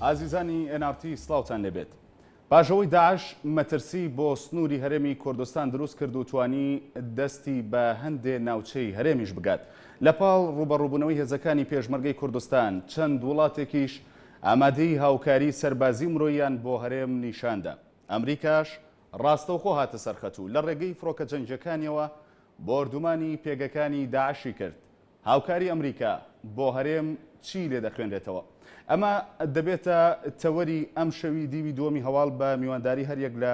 ئازیزانی NRT سڵاوتان لێبێت. پاش ئەوەی داعش مەترسی بۆ سنووری هەرێمی کوردستان دروست کرد و توانی دەستی بە هەندێ ناوچەی هەرێمیش بگات. لە پاڵ ڕووبەڕووبوونەوەی هێزەکانی پێشمەرگەی کوردستان، چەند وڵاتێکیش ئامادەیی هاوکاری سەربازی و مرۆییان بۆ هەرێم نیشاندا. ئەمریکاش ڕاستەوخۆ هاتە سەر خەت و لە ڕێگەی فڕۆکە جەنگییەکانیەوە بۆردومانی پێگەکانی داعشی کرد. هاوکاری ئەمریکا بۆ هەرێم چی لێ دەخوێنرێتەوە؟ ئەمە دەبێتە تەوەری ئەمشەوی دیوی دووەمی هەواڵ بە میوانداری هەریەک لە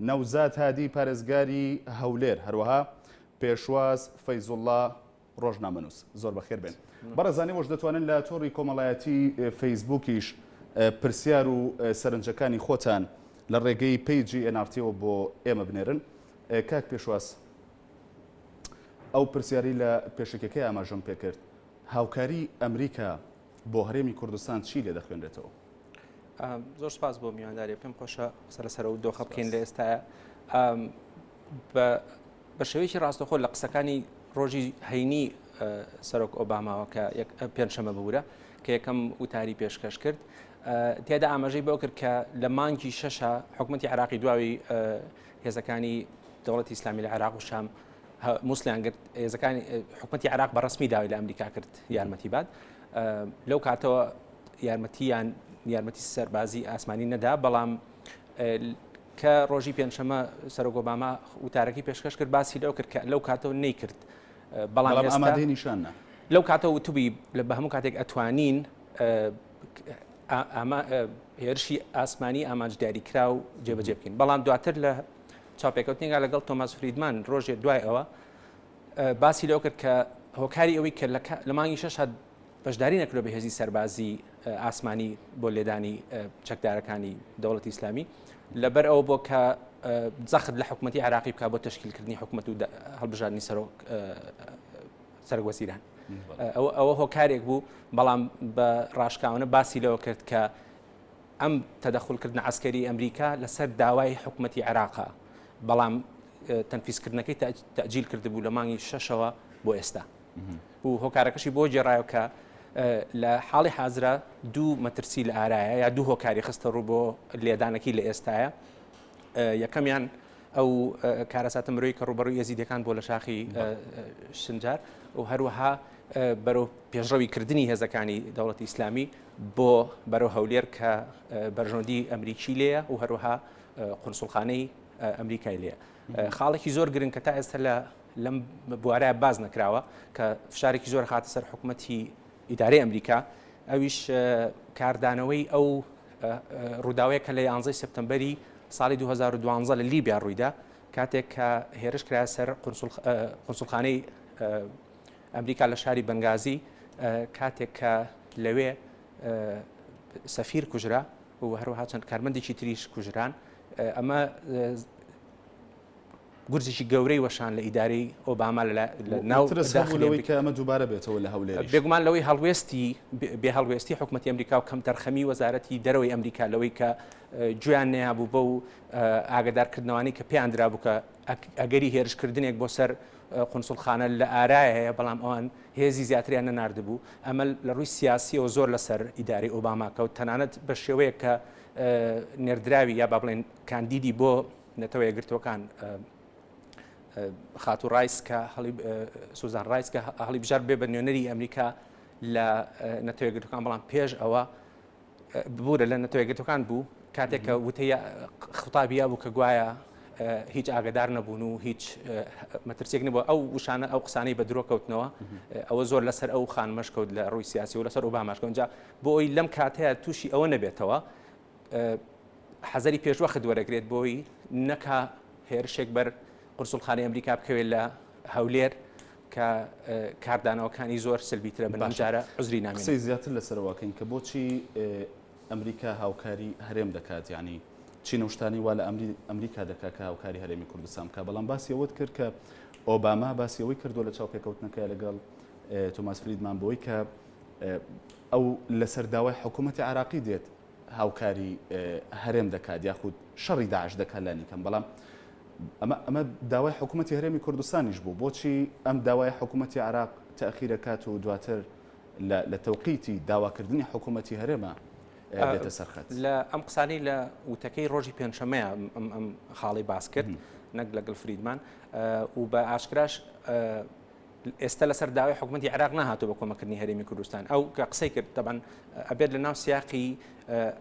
نەوزاد هادی پارێزگاری هەولێر هەروەها پێشواز فەیزوڵڵا ڕۆژنامەنووس. زۆر بەخێر بێن. بەڕێزان ئێوەش دەتوانن لە تۆڕی کۆمەڵایەتی فەیسبووکیش پرسیار و سەرنجەکانی خۆتان لە ڕێگەی پەیجی NRT-ەوە بۆ ئێمە بنێرن. کاک پێشواز ئەو پرسیارەی لە پێشەکیەکەی ئاماژەم پێکرد، هاوکاری ئەمریکا بۆ هەرێمی کوردستان چی لێ دەخوێنرێتەوە؟ زۆر سپاس بۆ میوانداری پێم خۆشە قسە لەسەر ئەو دۆخە بکەین لە ئێستاە بە شێوەیەکی ڕاستەخۆ لە قسەکانی ڕۆژی هەینی سەرۆک ئۆباماوە کە پێنجشەمە ببوورە کە یەکەم وتاری پێشکەش کرد تێدا ئاماژەی بۆ کرد کە لە مانگی شەشە حکوومەتتی عراقی دواوی هێزەکانی دەوڵەتی ئیسلامی لە عێراق و شام موسڵیان گرت هێزەکانی حکوومەتتی عراق بە ڕسمی داوای لە ئەمریکا کرد یارمەتی بات لەو کاتەوە یارمەتیان یارمەتی سەربازی ئاسمانی نەدا بەڵام کە ڕۆژی پێنجشەمە سەرۆک ئۆباما وتارەکەی پێشکەش کرد باسی لەو کرد کە لەو کاتەوە نەیکرد بەڵام ئامادەی نیشان نا لەو کاتەوە وتوبی لە بە هەموو کاتێک ئەتوانین هێرشی ئاسمانی ئامانج دیاریکراو جێبەجێ بکەین بەڵام دواتر لە چاپێکەوتنێکا لەگەڵ تۆماس فریدمان ڕۆژێ دوای ئەوە باسی لەو کرد کە هۆکاری ئەوەی کە لە مانگی شەش بەشداری نەکردوە بە هێزی سەربازی ئاسمانی بۆ لێدانی چەکدارەکانی دەوڵەتی ئیسلامی لەبەر ئەوە بۆ کە زەخت لە حکوومەتتی عراقی بک بۆ تشکیلکردنی حکوومەت و هەڵبژاردننی سەرۆک سەرۆک وەزیران ئەوە ئەوە هۆکارێک بوو بەڵام بە ڕاشکاوانە باسی لەوە کرد کە ئەم تەدەخلکردنە عسکەری ئەمریکا لەسەر داوای حکوومەتتی عێراقا بەڵام تەنفیزکردنەکەی تەجیل کردبوو لە مانگی شەشەوە بۆ ئێستا. و هۆکارەکەشی بۆ گێڕایەوە کە لە حاڵی حازرا دوو مەترسی لە ئارایە یا دوو هۆکاری خستە ڕوو بۆ لێدانەکەی لە ئێستاە یەکەمیان ئەو کارەساتە مرۆی کە ڕوبەڕووی ئێزیدەکان بۆ لە شاخی شنجار و هەروەها بەرەو پێشڕەوی کردنی هێزەکانی دەوڵەتی ئیسلامی بۆ بەرەو هەولێر کە بەرژەوەندی ئەمریکی لێیە و هەروەها قونسوڵخانەی ئەمریکای لێیە خاڵێکی زۆر گرنگ کە تا ئێستا لە لەم بوارە باس نەکراوە کە فشارێکی زۆر خاتە سەر حکوومەتی ئیدارەی ئەمریکا ئەویش کاردانەوەی ئەو ڕووداوەیە کە لە 11 سپتەمبەری ساڵی 2012 لە لیبیا ڕوویدا کاتێک کە هێرش کرا سەر قونسڵخانەی ئەمریکا لە شاری بەنگازی کاتێک کە لەوێ سەفیر کوژرا و هەروەها چەند کارمەندێکی تریش کوژران ئەمە گورزێکی گەورەی وەشان لە ئیدارەی ئۆباما لە ناو ترس هەبوو لەوەی کە ئەمە دووبارە بێتەوە لە هەولێریش. بێگومان لەوەی هەڵوێستی بێ هەڵوێستی حکومەتی ئەمریکا و کەمتەرخەمی وەزارەتی دەرەوەی ئەمریکا لەوەی کە گوێیان نەیابوو بەو ئاگادارکردنەوانەی کە پێیان درابوو کە ئەگەری هێرشکردنێک بۆ سەر قونسوڵخانە لە ئارایە هەیە بەڵام ئەوان هێزی زیاتریان نەناردبوو ئەمە لە ڕووی سیاسیەوە زۆر لەسەر ئیدارەی ئۆباما کەوت تەنانەت بە شێوەیەک کە نێردراوی یا با بڵێن کاندیدی بۆ نەتەوە یەکگرتووەکان خاتوو ڕایس کە سوزان ڕایس کە هەڵی بژار بێ بە نوێنەری ئەمریکا لە نەتەوە یەکگرتووەکان بەڵام پێش ئەوە ببوورە لە نەتەوە یەکگرتووەکان بوو کاتێک کە وتەی خطابی بوو کە گوایە هیچ ئاگدار نەبوون و هیچ مەترسێک نەبوو ئەو وشانە ئەو قسانەی بە درۆ کەوتنەوە ئەوە زۆر لەسەر ئەو خانمەش کەوت لە ڕووی سیاسی و لەسەر ئۆباماش کەوت جا بۆ ئەوی لەم کاتەیە تووشی ئەوە نەبێتەوە حەزەری پێشوەخت وەرەگرێت بۆی نەکا هێرشێک بەر قونسوڵخانەی ئەمریکا بکەوێت لە هەولێر کە کاردانەوەکانی زۆر سلبیترە بن ئەمجارە عوزری نامێنێت. قسەی زیاتر لەسەرەوە کەین کە بۆچی ئەمریکا هاوکاری هەرێم دەکات یانی چین و شتانی وا لە ئەمریکا دەکات کە هاوکاری هەرێمی کوردستان بکات بەڵام باسی ئەوەت کرد کە ئۆباما باسی ئەوەی کردووە لە چاوپێکەوتنەکەی لەگەڵ تۆماس فریدمان بۆی کە ئەو لەسەر داوای حکوومەتی عراقی دێت هاوکاری هەرێم دەکات یاخود شەڕی داعش دەکات لانی کەم بەڵام ئەمە ئەمە داوای حکوومەتی هەرێمی کوردستانیش بوو بۆچی ئەم داوای حکوومەتی عراق تەخیرەکات و دواتر لە تەوقیتی داواکردنی حکوومەتی هەرێمە. دێتە سەر خەت. لە ئەم قسانەی لە وتەکەی ڕۆژی پێنجشەممەیە ئەم خاڵەی باس کرد نەک لەگەڵ فریدمان و بە ئاشکراش ئێستا لەسەر داوای حکوومەتی عێراق نەهاتوو بە کۆمەکردنی هەرێمی کوردستان. ئەو کە قسەی کرد تەبەن ئەبێت لە ناو سیاقی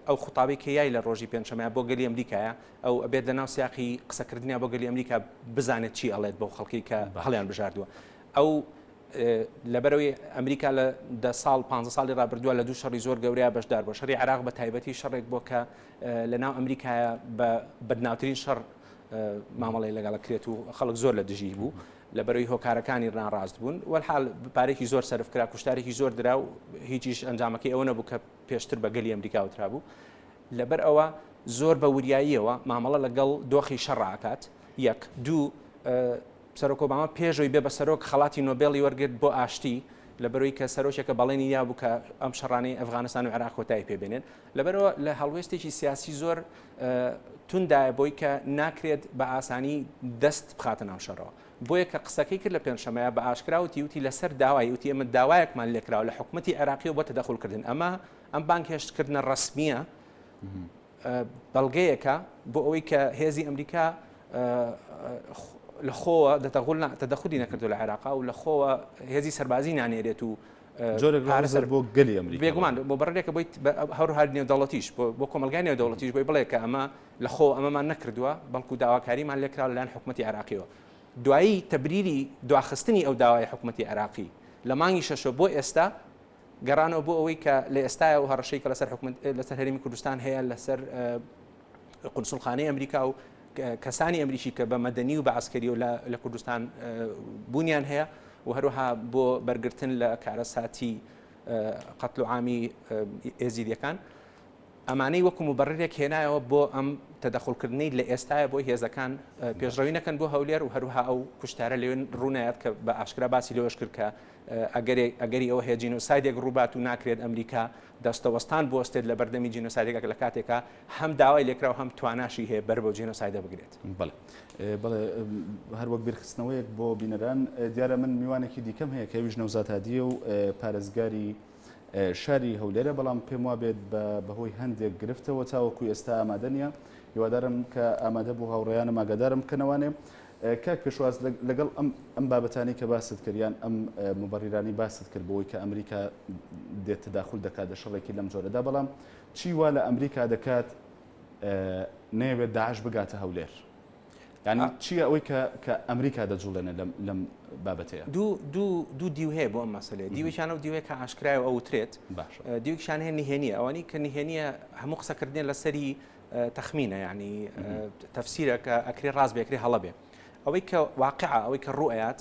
ئەو خطابەی کە یای لە ڕۆژی پێنجشەممە بۆ گەلی ئەمریکایە، ئەو ئەبێت لە ناو سیاقی قسەکردنیا بۆ گەلی ئەمریکا بزانێت چی ئەڵێت بەو خەڵکی کە هەڵیان بژاردووە. ئەو لەبەرەوەی ئەمریکا لە دە ساڵ پ ساڵی ڕابردووە لە دوو شەڕی زۆر گەورەیە بەشدار بۆ شەڕی عێراق بە تایبەتی شەڕێک بۆ کە لە ناو ئەمریکایە بە بەدناوترین شەڕ مامەڵی لەگەڵ کرێت و خەڵک زۆر لە دژی بوو لەبەرەوەی هۆکارەکانی ناڕاست بوون وەلحال پارێکی زۆر سەرف کرا کوشتارێکی زۆر درا و هیچیش ئەنجامەکەی ئەوە نەبوو کە پێشتر بە گەلی ئەمریکا وترابوو لەبەر ئەوە زۆر بە وریاییەوە مامەڵە لەگەڵ دۆخی شەڕ ئاکات یەک دوو سەرۆک ئۆباما پێش ئەوی بێ بە سەرۆک خەڵاتی نۆبێڵی وەرگرت بۆ ئاشتی، لەبەرئەوەی کە سەرۆکێکە بەڵێنی یابوو کە ئەم شەڕانەی ئەفغانستان و عێراق کۆتایی پێ بێنێت. لەبەرئەوە لە هەڵوێستێکی سیاسی زۆر توندایە بۆی کە ناکرێت بە ئاسانی دەست بخاتە ناو شەڕەوە. بۆیە کە قسەکەی کرد لە پێنجشەممەیا بە ئاشکرا وتی، وتی لەسەر داوای، وتی ئێمە داوایەکمان لێکراوە لە حکومەتی عێراقیەوە بۆ تەدەخولکردن. ئەمە ئەم بانگهێشتکردنە ڕەسمییە بەڵگەیەکە بۆ ئەوەی کە هێزی ئەمریکا لە خۆوە تەدەخولی نەکردو لە عێراقا و لە خۆوە هێزی سەربازی نانێرێت و جۆرێک پارەسەر بۆ گەلی ئەمریکا بێگومان بۆ بەڕێکە بۆی هەروەها نێودەوڵەتیش بۆ کۆمەلگای نێودەوڵەتیش بۆی بڵێ کە ئەمە لە خۆ ئەمەمان نەکردووە بەڵکو داواکاریمان لێکرا لەلایەن حکوومەتی عێراقیەوە دوایی تەبریری دواخستنی ئەو داوای حکوومەتی عێراقی لە مانگی شەشەوە بۆ ئێستا گەڕانەوە بۆ ئەوەی کە لە ئێستایا و هەڕەشەی کە لەسەر حکومەت لەسەر هەرێمی کوردستان هەیە لەسەر قونسوڵخانەی ئەمریکا و کەسانی ئەمریکی کە بە مەدەنی و بە عسکەری و لە کوردستان بوونیان هەیە و هەروەها بۆ بەرگرتن لە کارەساتی قەتل و عامی ئێزیدیەکان ئەمانەی وەکو موبەڕیرێک هێنایەوە بۆ ئەم تەدەخوڵکردنەی لە ئێستایە بۆی هێزەکان پێشڕەوی نەکەن بۆ هەولێر و هەروەها ئەو کوشتارە لەوێ ڕوونایەت کە بە ئاشکرا باسی لەوەش کرد کە ئەگەری ئەوە هەیە جینۆسایدێک ڕووبات و ناکرێت ئەمریکا دەستەوەستان بوەستێت لە بەردەمی جینۆسایدێک لە کاتێکا هەم داوای لێکرا و هەم تواناشی هەیە بەر بەو جینۆسایدە بگرێت. بەڵێ بەڵێ هەر وەک بیرخستنەوەیەک بۆ بینەران دیارە من میوانێکی دیکەم هەیە کە ئەویش نەوزاد هادییە و پارێزگاری شاری هەولێرە، بەڵام پێم وابێت بە بەهۆی هەندێک گرفتەوە تاوەکو ئێستا ئامادە نییە، هیوادارم کە ئامادە بوو هاوڕێیانم ئاگادارم بکەنەوانێ. کاک پێشواز لەگەڵ ئەم ئەم بابەتانەی کە باست کرد یان ئەم موبەڕیرانەی باست کرد بۆی کە ئەمریکا دێت تەداخول دەکات لە شەڕێکی لەم جۆرەدا، بەڵام چی وا لە ئەمریکا دەکات نەیەوێت داعش بگاتە هەولێر؟ یانی چییە ئەوەی کە کە ئەمریکا دەجوڵێنێ لەم لەم بابەتەیە؟ دوو دوو دوو دیو هەیە بۆ ئەم مەسەلەیە دیوێکیان ئەو دیوەیە کە ئاشکرایە و ئەوترێت باشە دیوێکیشان هەیە نهێنییە ئەوانەی کە نهێنییە هەموو قسەکردنێ لەسەری تەخمینە یعنی تەفسیرە کە ئەکرێ ڕاست بێ ئەکرێ هەڵە بێ ئەوەی کە واقعە ئەوەی کە ڕوو ئەیات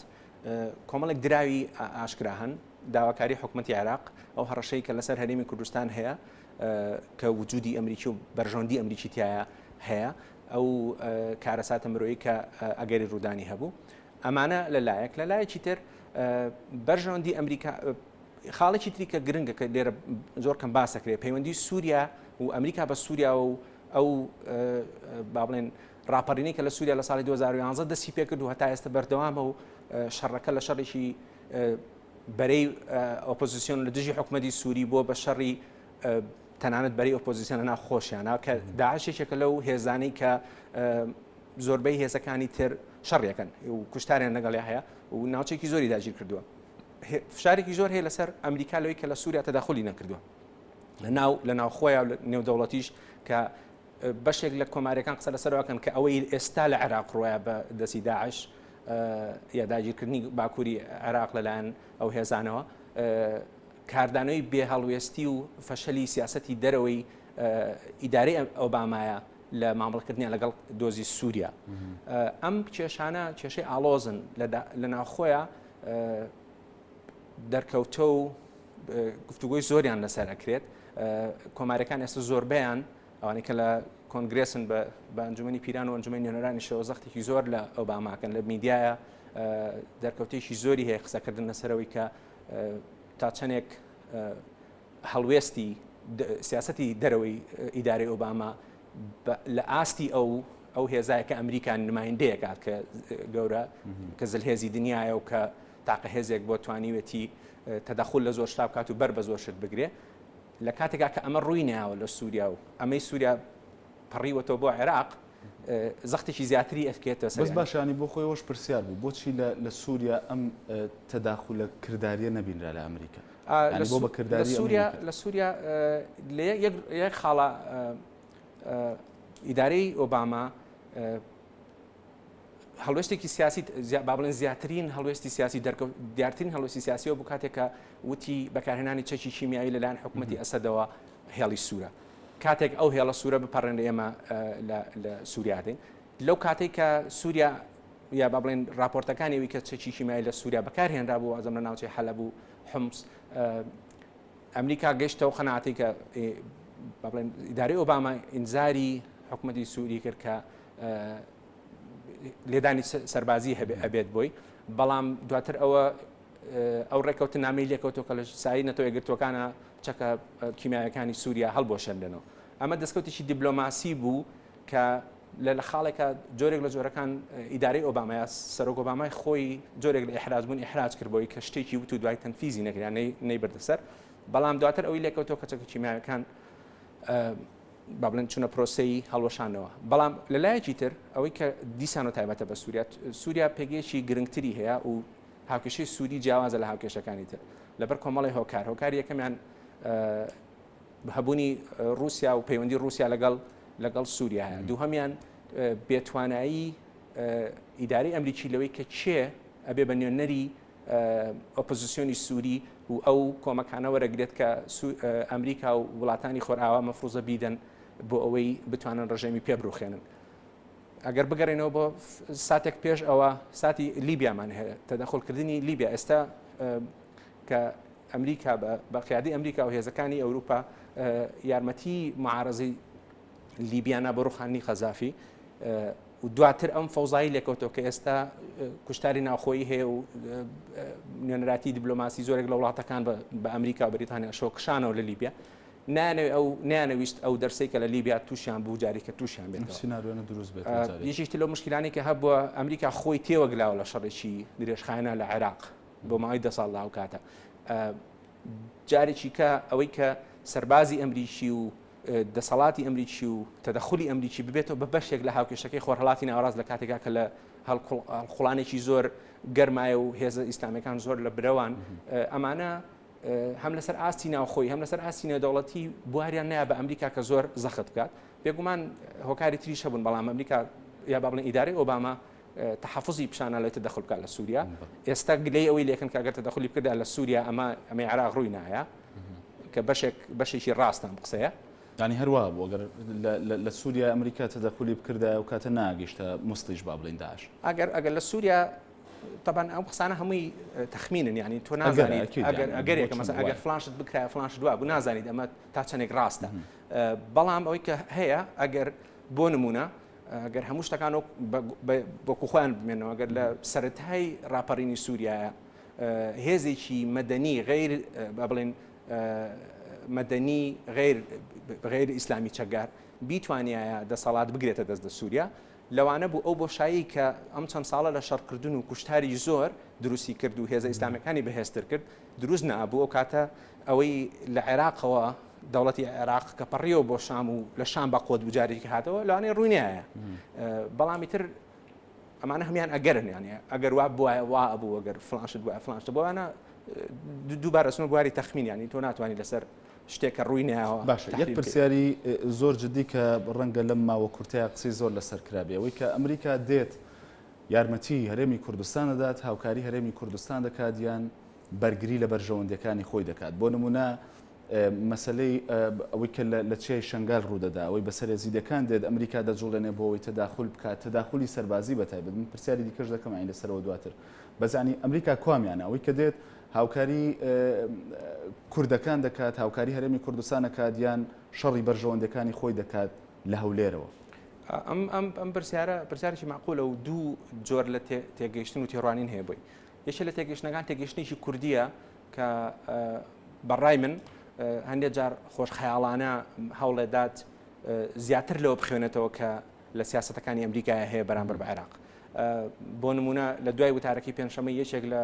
کۆمەڵێک دراوی ئاشکرا هەن داواکاری حکومەتی عێراق ئەو هەڕەشەی کە لەسەر هەرێمی کوردستان هەیە کە وجودی ئەمریکی و بەرژەوەندی ئەمریکی تایە هەیە ئەو کارەساتە مرۆیی کە ئەگەری ڕوودانی هەبوو ئەمانە لە لایەک لە لایەکی تر بەرژەوەندی ئەمریکا خاڵێکی تری کە گرنگە کە لێرە زۆر کەم باس دەکرێت پەیوەندی سووریا و ئەمریکا بە سووریا و ئەو با بڵێن ڕاپەڕینەی کە لە سووریا لە ساڵی 2011 دەستی پێکرد و هەتا ئێستا بەردەوامە و شەڕەکە لە شەڕێکی بەرەی ئۆپۆزیسیۆن لە دژی حکومەتی سووری بووە بە شەڕی تەنانەت بەرەی ئۆپۆزیسیۆن لە ناو خۆشیانە کە داعش یەکێکە لەو هێزانەی کە زۆربەی هێزەکانی تر شەڕیەکەن و کوشتاریان لەگەڵیا هەیە و ناوچێکی زۆری داگیر کردووە. فشارێکی زۆر هەیە لەسەر ئەمریکا لەوەی کە لە سووریا تەداخلی نەکردووە لە ناو لە ناوخۆیان و نێودەوڵەتیش کە بەشێک لە کۆماریەکان قسە لەسەرەوەکەن کە ئەوەی ئێستا لە عێراق ڕۆیە بە دەستی داعش یا داگیرکردنی باکووری عێراق لەلایەن ئەو هێزانەوە کاردانەوەی بێ هەڵوێستی و فەشەلی سیاسەتی دەرەوەی ئیدارەی ئۆبامایە لە مامەڵەکردنیان لەگەڵ دۆزی سووریا. ئەم کێشانە کێشەی ئاڵۆزن لە ناوخۆیە دەرکەوتە و گفتوگۆی زۆریان لەسەر ئەکرێت. کۆماریەکان ئێستا زۆربەیان ئەوانەی کە لە کۆنگرێسن بە ئەنجومەنی پیران و ئەنجومەنی نوێنەرانیشەوە زەختێکی زۆر لە ئۆباماکەن لە میدیایە دەرکەوتێکی زۆری هەیە قسەکردن لەسەرەوەی کە تا چەندێک هەڵوێستی سیاسەتی دەرەوەی ئیدارەی ئۆباما لە ئاستی ئەو ئەو هێزایە کە ئەمریکا نمایندەیەکات کە گەورە کە زلهێزی دنیاە و کە تاقە هێزێک بۆ توانیوێتی تەدەخول لە زۆر شتا بکات و بەر بە زۆر شت بگرێ. لە کاتێکا کە ئەمە ڕووی ناوە لە سووریا و ئەمەی سووریا پەڕیوەتەوە بۆ عێراق زەختێکی زیاتری ئەکێتە سەر. بەس باشە یانی بۆ خۆی ئەوەش پرسیار بوو بۆچی لە لە سووریا ئەم تەداخولە کرداریە نەبینرا لە ئەمریکا؟ یانی بۆ بە کرداری لە سووریا لە سووریا لە یەک یەک خاڵە ئیدارەی ئۆباما هەڵوێستێکی سیاسی با بڵێن زیاترین هەڵوێستی سیاسی دەرکەوت دیارترین هەڵوێستی سیاسیەوە بوو کاتێک کە وتی بەکارهێنانی چەکی کیمیایی لەلایەن حکوومەتی ئەسەدەوە هێڵی سوورە کاتێک ئەو هێڵە سوورە بپەڕێن ئێمە لە سووریا دێن لەو کاتێک کە سووریا یا با بڵێن راپۆرتەکانی ئەوی کە چەکی کیمیایی لە سووریا بەکارهێنرا بوو ئازم لە ناوچەی حەلەب و حمس ئەمریکا گەشتەوە قەناعەتی کە با بڵێن ئیدارەی ئۆباما ئینزاری حکوومەتی سووری کرد کە لێدانی سەربازی هەبێ ئەبێت بۆی بەڵام دواتر ئەوە ئەو ڕێکەوتنامەی لێکەوتەوە کە لە سای نەتەوە یەکگرتووەکانە چەکە کیمیایەکانی سووریا هەڵبوەشێنرێنەوە ئەمە دەستکەوتێکی دیبلۆماسی بوو کە لە خاڵێکە جۆرێک لە جۆرەکان ئیدارەی ئۆبامای سەرۆک ئۆبامای خۆی جۆرێک لە ئیحراج بوون ئیحراج کرد بۆی کە شتێکی وت و دوای تەنفیزی نەکرا نەیبردە سەر بەڵام دواتر ئەوی لێکەوتەوە کە چەکە کیمیایەکان با بڵێن چونە پرۆسەی هەڵوەشانەوە بەڵام لە لایەکی تر ئەوەی کە دیسان و تایبەتە بە سووریا سووریا پێگەیەکی گرنگتری هەیە و هاوکێشەی سووری جیاوازە لە هاوکێشەکانی تر لەبەر کۆمەڵی هۆکار هۆکاری یەکەمیان هەبوونی رووسیا و پەیوەندی رووسیا لەگەڵ لەگەڵ سووریا هەیە دووهەمیان بێتوانایی ئیداری ئەمریکی لەوەی کە کێ ئەبێ بە نوێنەری ئۆپۆزیسیۆنی سووری و ئەو کۆمەکانە وەرەگرێت کە ئەمریکا و وڵاتانی خۆرئاوا مەفروزە بیدەن بۆ ئەوەی بتوانن ڕژێمی پێ بروخێنن. ئەگەر بگەڕێنەوە بۆ ساتێک پێش ئەوە ساتی لیبیامان هەیە تەدەخلکردنی لیبیا ئێستا کە ئەمریکا بە قیادی ئەمریکا و هێزەکانی ئەوروپا یارمەتی معارزەی لیبیانا بۆ ڕوخاندنی قەزافی و دواتر ئەم فەوزایی لێکەوتەوە کە ئێستا کوشتاری ناوخۆیی هەیە و نوێنەراتی دیبلۆماسی زۆرێک لە وڵاتەکان بە ئەمریکا و بەریتانیا شۆکشانەوە لە لیبیا نانەوێ ئەو نیانەویست ئەو دەرسەی کە لە لیبیا تووشیان بوو جاری کە تووشیان بێت سیناریۆنە دروست بێت یەکێکی لەو مشکلانی کە هەبووە ئەمریکا خۆی تێوەگلاوە لە شەڕێکی درێژخایەنە لە عێراق بۆ ماوەی 10 ساڵ لە ئەو کاتە جارێکی کە ئەوەی کە سەربازی ئەمریکی و دەسەڵاتی ئەمریکی و تەدەخولی ئەمریکی ببێتەوە بە بەشێک لە هاوکێشەکەی خۆرهەڵاتی ناوەڕاست لە کاتێکا کە لە هەڵقوڵانێکی زۆر گەرمایە و هێزە ئیسلامیەکان زۆر لە برەوان ئەمانە هەم لەسەر ئاستی ناوخۆی هەم لەسەر ئاستی نێودەوڵەتی بواریان نایە بە ئەمریکا کە زۆر زەخت بکات بێگومان هۆکاری تریش هەبوون بەڵام ئەمریکا یا با بڵێن ئیدارەی ئۆباما تحفظی پیشانە لەوەی تەدەخول بکات لە سووریا ئێستا گلەی ئەوەی لێکن کە ئەگەر تەدەخولی بکردا لە سووریا ئەمە ئەمەی عێراق ڕووی نایە کە بەشێک بەشێکی ڕاستە ئەم قسەیە. یانی هەر وا بوو ئەگەر لە سووریا ئەمریکا تەدەخولی بکردایە ئەو کاتە ناگەیشتە موسڵیش با بڵێین داعش. ئەگەر ئەگەر لە سووریا تەبعەن ئەم قسانە هەمووی تەخمینن یانی تۆ نازانیت ئەگەر ئەگەرێکە مەسەلەن ئەگەر فڵان شت بکرایە فڵان شت وا بوو نازانیت ئەمە تا چەندێک ڕاستە بەڵام ئەوەی کە هەیە ئەگەر بۆ نمونە گەر هەموو شتەکان وەکو خۆیان بمێنەوە گەر لە سەرەتای ڕاپەڕینی سووریایە هێزێکی مەدەنی غیر با بڵێن مەدەنی غیر غیر ئیسلامی چەکدار بیتوانایە دەسەڵات بگرێتە دەست لە سووریا لەوانە بوو ئەو بۆشایی کە ئەم چەند ساڵە لە شەڕکردن و کوشتاری زۆر دروستی کرد و هێزە ئیسلامیەکانی بەهێزتر کرد دروست نابوو ئەو کاتە ئەوەی لە عێراقەوە دەوڵەتی عێراق کە پەڕیەوە بۆ شام و لە شام بە قوت بجارێکی هاتەوە لەوانەیە ڕووی نایە بەڵامی تر ئەمانە هەمان ئەگەرن یانە ئەگەر وا بواە وا ئەبوو ئەگەر فلانشت بووە فلانشت بۆیانە دووبارە چنە بواری تەخمین ینی تۆ ناتوانانی لەسەر شتێک کە ڕووی نایەوە باشە یەک پرسیاری زۆر جدی کە ڕەنگە لەم ماوە کورتەیە قسەی زۆر لەسەر کرابێ ئەوەی کە ئەمریکا دێت یارمەتی هەرێمی کوردستان دەدات هاوکاری هەرێمی کوردستان دەکات یان بەرگری لە بەرژەوەندیەکانی خۆی دەکات بۆ نمونە مەسەلەی ئەوەی کە لە چیای شەنگال ڕوودەدا ئەوەی بەسەر ئێزیدەکان دێت ئەمریکا دەجوڵێنێ بۆ ئەوەی تەداخول بکات تەداخولی سەربازی بە تایبەت من پرسیاری دیکەش دەکەم ئاین لەسەرەوە دواتر بەزانی ئەمریکا کوامیانە ئەوەی کە دێت هاوکاری کوردەکان دەکات هاوکاری هەرێمی کوردستان دەکات یان شەڕی بەرژەوەندەکانی خۆی دەکات لە هەولێرەوە؟ ئەم ئەم ئەم پرسیارە پرسیارێکی مەعقولە و دوو جۆر لە تێگەیشتن و تێڕوانین هەیە بۆی یەکێ لە تێگەیشتنەکان تێگەیشتنێکی کوردیە کە بە ڕای من هەندێک جار خۆشخەیاڵانە هەوڵێدات زیاتر لەوە بخوێنێتەوە کە لە سیاسەتەکانی ئەمریکای هەیە بەرامبەر بە عێراق بۆ نمونە لە دوای وتارەکەی پێنجشەممە یەکێک لە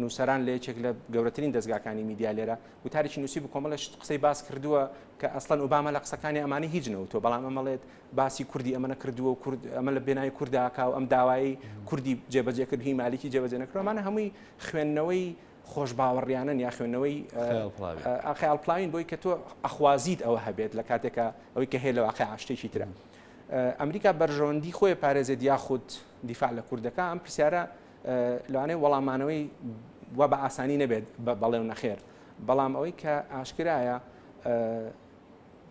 نووسەران لە یەکێک لە گەورەترین دەستگاکانی میدیا لێرە وتارێکی نووسی بوو کۆمەڵێ شت قسەی باس کردووە کە ئەسڵەن ئۆباما لە قسەکانی ئەمانەی هیچ نەوتووە بەڵام ئەمەڵێت باسی کوردی ئەمە نەکردووە و کورد ئەمە لە بێناوی کورداکا و ئەم داوایی کوردی جێبەجێ کرد هی مالیکی جێبەجێ نەکردووە ئەمانە هەمووی خوێندنەوەی خۆشباوەڕیانەن یا خوێندنەوەی خەیاڵپڵاوین بۆی کە تۆ ئەخوازیت ئەوە هەبێت لە کاتێکە ئەوەی کە هەیە لە واقع شتێکی ترە. ئەمریکا بەرژەوەندی خۆی پارێزێت یاخود دیفاع لە کوردەکە ئەم پرسیارە لەوانەیە وەڵامانەوەی وا بە ئاسانی نەبێت بە بەڵێ و نەخێر بەڵام ئەوەی کە ئاشکرایە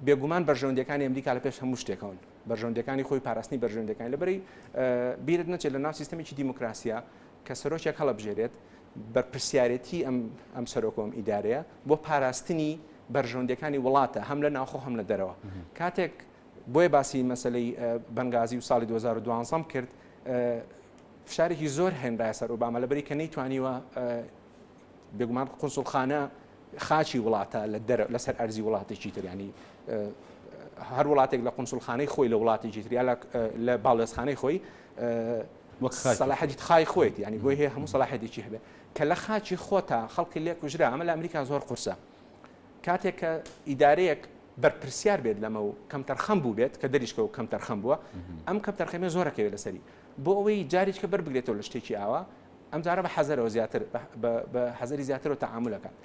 بێگومان بەرژەوەندیەکانی ئەمریکا لە پێش هەموو شتێکەوەن بەرژەوەندیەکانی خۆی پاراستنی بەرژەوەندیەکانی لەبەری بیرت نەچێت لە ناو سیستەمێکی دیموکراسیە کە سەرۆکێک هەڵەبژێرێت بەرپرسیارەتی ئەم ئەم سەرۆکۆم ئیدارەیە بۆ پاراستنی بەرژەوەندیەکانی وڵاتە هەم لە ناوخۆ هەم لە دەرەوە کاتێک بۆیە باسی مەسلەی بەنگازی و ساڵی 2012 کرد فشارێکی زۆر هێنرایە سەر ئۆباما لەبەری کە نەیتوانیوە بێگومان قونسوڵخانە خاچی وڵاتە لە دەر لەسەر ئەرزی وڵاتێکی تر ینی هەر وڵاتێک لە قونسوڵخانەی خۆی لە وڵاتێکی تر یا لە باڵێزخانەی خۆی وەک سەلاحەتی خای خۆیت ینی بۆی هەیە هەموو سەلاحەتێکی هەبێ کە لە خاچی خۆتا خەڵکی لێ کوژرا ئەمە لە ئەمریکا زۆر قورسە کاتێک کە ئیدارەیەک بەرپرسیار بێت لەمە و کەمتەرخەم بوو بێت کە دەریشکە و کەمتەرخەم بووە ئەم کەمتەرخەمە زۆرەکەوێت لەسەری بۆ ئەوەی جارێکە بەربگرێتەوە لە شتێکی ئاوا ئەم جارە بە حەزەرەوە زیاتر بە حەزەری زیاترەوە تەعامولەکات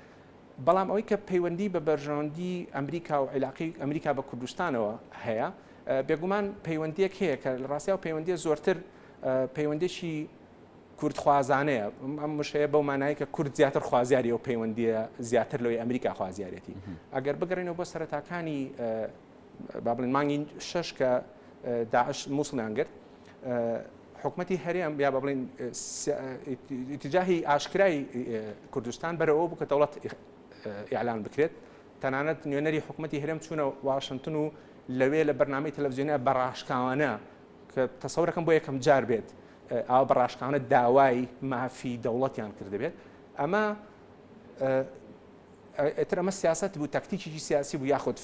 بەڵام ئەوەی کە پەیوەندی بە بەرژەوەندی ئەمریکا و عیلاقی ئەمریکا بە کوردستانەوە هەیە بێگومان پەیوەندیەک هەیە کە لە ڕاستیا و پەیوەندیە زۆرتر پەیوەندێکی کوردخوازانەیە ئەم وشەیە بەو مانایی کە کورد زیاتر خوازیاری ئەو پەیوەندیە زیاتر لەوەی ئەمریکا خوازیارێتی ئەگەر بگەڕێنەوە بۆ سەرەتاکانی با بڵێن مانگی شەش کە داعش مووسڵیان گرت حکومەتی هەرێم یا بە بڵێن ئیتجاهی ئاشکرای کوردستان بەرەوە بوو کە دەوڵەت ئیعلان بکرێت تەنانەت نوێنەری حکومەتی هەرێم چوونە واشنتن و لەوێ لە بەرنامەی تەلەڤزیۆنە بە ڕاشکاوانە کە تەسەورەکەم بۆ یەکەم جار بێت ئاوا بە ڕاشکاوانە داوای مافی دەوڵەتیان کردبێت ئەمە ئیتر ئەمە سیاسەت بوو، تاکتیکێکی سیاسی بوو یاخود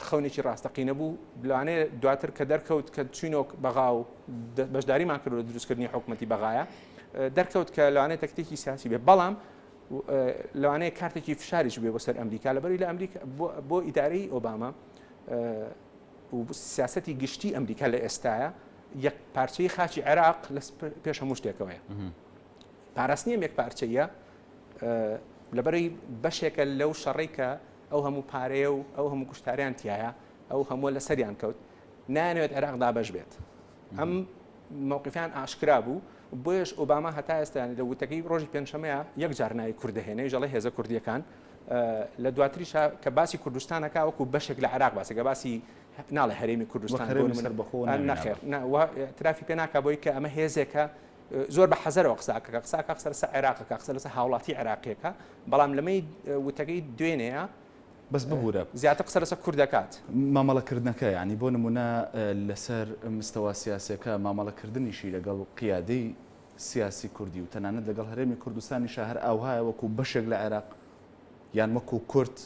خەونێکی ڕاستەقینە بوو، لەوانەیە دواتر کە دەرکەوت کە چوینەوە بەغا و بەشداریمان کرد لە دروستکردنی حکومەتی بەغایە دەرکەوت کە لەوانەیە تەکتیکی سیاسی بێ بەڵام لەوانەیە کارتێکی فشاریش بێ بۆ سەر ئەمریکا لەبەری لە ئەمریکا بۆ ئیدارەی ئۆباما و سیاسەتی گشتی ئەمریکا لە ئێستاە یەک پارچەی خاچی عێراق لە پێش هەموو شتێکەوەیە. پاراستنی ئەم یەکپارچەییە لەبەرەی بەشێکە لەو شەڕەی کە ئەو هەموو پارەیە و ئەو هەموو کوشتاریان تایە ئەو هەمووە لەسەریان کەوت نانەوێت عێراق دابەش بێت ئەم موقفیان ئاشکرا بوو بۆیش ئۆباما هەتا ئێستایان لە وتەکەی ڕۆژی پێنجشەمەیە یەک جار ناوی کوردەهێنێ ژەڵێ هێزە کوردیەکان لە دواتریشا کە باسی کوردستانەکە وەکو بەشێک لە عێراق باسێکە باسی ناڵێ هەرێمی کوردستان نەخێر ترافی پێ ناکە بۆی کە ئەمە هێزێکە زۆر بە حەزەرەوە قسە ئەکا، قسە ئەکا قسە لەسەر عێراق ئەکا، قسە لەسەر هاوڵاتی عێراقیەکە، بەڵام لەمەی وتەکەی دوێنێیە بەس ببورە. زیاتر قسە لەسەر کورد ئەکات. مامەڵەکردنەکە یانی بۆ نمونە لەسەر مستەوا سیاسیەکە مامەڵەکردنیشی لەگەڵ قیادەی سیاسی کوردی و تەنانەت لەگەڵ هەرێمی کوردستانیشا هەر ئاوهایە وەکو بەشێک لە عێراق یان وەکو کورد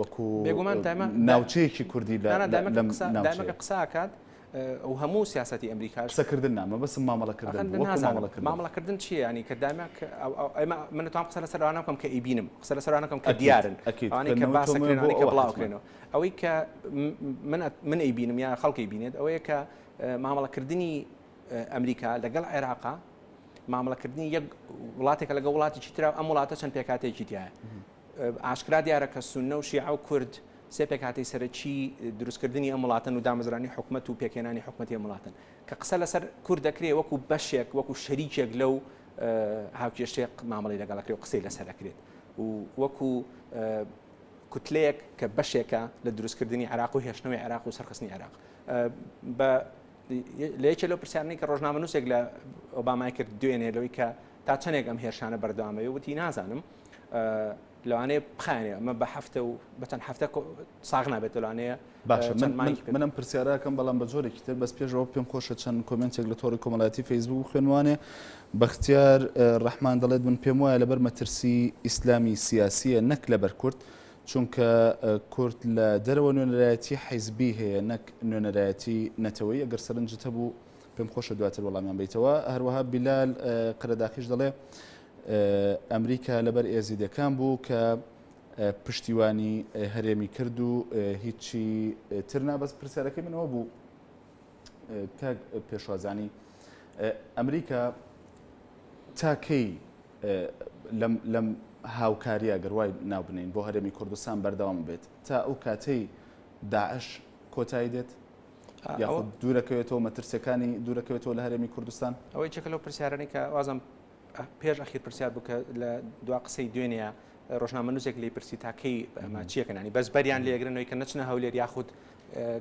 وەکو بێگومان دایمە ناوچەیەکی کوردی لە نا نا دایمە لەم قسە دایمە ناوچەیە. کە قسە ئەکات و هەموو سیاسەتی ئەمریکاش قسەکردن نا مەبەستم مامەڵەکردن ئەخەن بوو وەکو نازانم مامەڵەکردن. مامەڵەکردن چییە یانی کە دایمە کە ئەو ئەو ئێمە من ئەتوانم قسە لەسەر ئەوانە بکەم کە ئەیبینم قسە لەسەر ئەوانە بکەم کە ئەکید دیارن ئەکید ئەوانەی کە خوێندنەوەی باس تۆم ئەکرێن بۆ ئەوانەی کە ئەوە بڵاو حەتمەن. ئەکرێنەوە ئەوەی کە من من ئەیبینم یا خەڵک ئەیبینێت ئەوەیە کە مامەڵەکردنی ئەمریکا لەگەڵ عێراقا مامەڵەکردنی یەک وڵاتێکە لەگەڵ وڵاتێکی ترا ئەم وڵاتە چەند پێکهاتەیەکی تیایە ئاشکرا دیارە کە سوننە و شیعە و کورد سێ پێکهاتەی سەرەکی دروستکردنی ئەم وڵاتەن و دامەزرانی حکومەت و پێکهێنانی حکومەتی ئەم وڵاتەن. کە قسە لەسەر کورد دەکرێ وەکو بەشێک، وەکو شەریکێک لەو هاوکێشەیە مامەڵەی لەگەڵ ئەکرێ و قسەی لەسەر ئەکرێت و وەکو کوتلەیەک کە بەشێکە لە دروستکردنی عێراق و هێشتنەوەی عێراق و سەرخستنی عێراق. بە لە یەکێ لەو پرسیارانەی کە ڕۆژنامەنووسێک لە ئۆبامای کرد دوێنێ لەوەی کە تا چەندێک ئەم هێرشانە بەردەوامە وتی نازانم لەوانەیە بخایەنێ ئەمە بە هەفتە و بە چەند هەفتە ساغ نابێت لەوانەیە باشە من منم پرسیارەکەم بەڵام بە جۆرێکی تر بەس پێشەوە پێم خۆشە چەند comment ێک لە تۆڕی کۆمەڵایەتی فەیسبوک بخوێنوانێ بەختیار ڕەحمان دەڵێت من پێم وایە لەبەر مەترسی ئیسلامی سیاسیە نەک لەبەر کورد چونکە کورد لە دەرەوە نوێنەرایەتی حیزبی هەیە نەک نوێنەرایەتی نەتەوەی ئەگەر سەرنجت هەبوو پێم خۆشە دواتر وەڵامیان بیتەوە هەروەها بیلال قەرەداخیش دەڵێ. ئەمریکا لەبەر ئێزیدەکان بوو کە پشتیوانی هەرێمی کرد و هیچی تر نا بەس پرسیارەکەی منەوە بوو کاک پێشوازانی ئەمریکا تا کەی لەم لەم هاوکاریە گەر وای ناو بنێین بۆ هەرێمی کوردستان بەردەوام بێت تا ئەو کاتەی داعش کۆتایی دێت یاخود دوورەکەوێتەوە مەترسیەکانی دوورەکەوێتەوە لە هەرێمی کوردستان؟ ئەوەی چێکە لەو پرسیارانەی کە وازم پێش ئەخیر پرسیار بوو کە لە دوا قسەی دوێنێ ڕۆژنامەنووسێک لی پرسی تا کەی ئەمە چیەکەنانی بەس بەریان لێگرنەوەی کە نەچنە هەولێر یاخود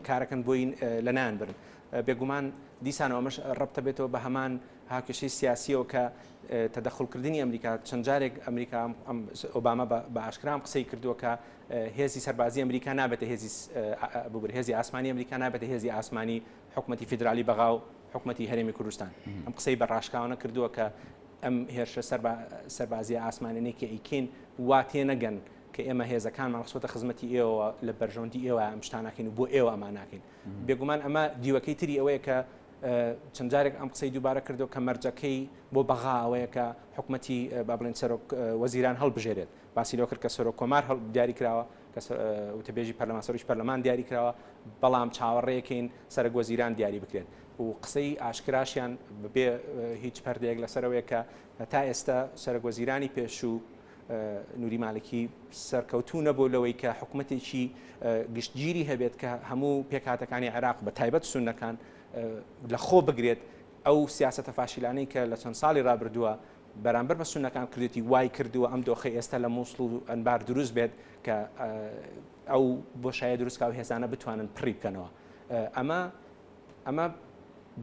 کارەکەن بۆین لەنایان برن بێگومان دیسانەوە ئەمەش ڕەبتە بێتەوە بە هەمان هاوکێشەی سیاسیەوە کە تەدەخلکردنی ئەمریکا چەند جارێک ئەمریکا ئۆباما بە ئاشکرام قسەی کردووە کە هێزی سەربازی ئەمریکا نابێتە هێزی ببر هێزی ئاسمانی ئەمریکا نابێتە هێزی ئاسمانی حکوومەتی فیدرالی بەغا و حکوومەتی هەرێمی کوردستان ئەم قسەی بە ڕاشکاوانە کردووە کە ئەم هێرشە سەربازیە ئاسمانیانەی کە ئەیکەین وا تێنەگەن کە ئێمە هێزەکانمان خستۆتە خزمەتی ئێوەوە لە بەرژەوەندی ئێوە ئەم شتانە ناکەین و بۆ ئێوە ئەمان ناکەین. بێگومان ئەمە دیوەکەی تری ئەوەیە کە چەند جارێک ئەم قسەی دووبارە کردەوە کە مەرجەکەی بۆ بەغا ئەوەیە کە حکومەتی با بڵێن سەرۆک وەزیران هەڵبژێرێت. باسی لەوە کرد کە سەرۆک کۆمار هەڵ دیاری کراوە کە وتەبێژی پەرلەمان سەرۆکی پەرلەمان دیاری کراوە بەڵام چاوەڕێکەین سەرەک وەزیران دیاری بکرێت و قسەی ئاشکراشیان بەبێ هیچ پەردەیەک لەسەرەوەیە کە تا ئێستا سەرەک وەزیرانی پێشوو نوری مالکی سەرکەوتوو نەبوو لەوەی کە حکومەتێکی گشتگیری هەبێت کە هەموو پێکهاتەکانی عێراق بە تایبەت سوننەکان لە خۆ بگرێت ئەو سیاسەتە فاشیلانەی کە لە چەند ساڵی رابردووە بەرامبەر بە سوننەکان کردێتی وای کردووە ئەم دۆخەی ئێستا لە مووسڵ و ئەنبار دروست بێت کە ئەو بۆشایە دروستکا و هێزانە بتوانن پڕی بکەنەوە ئەمە ئەمە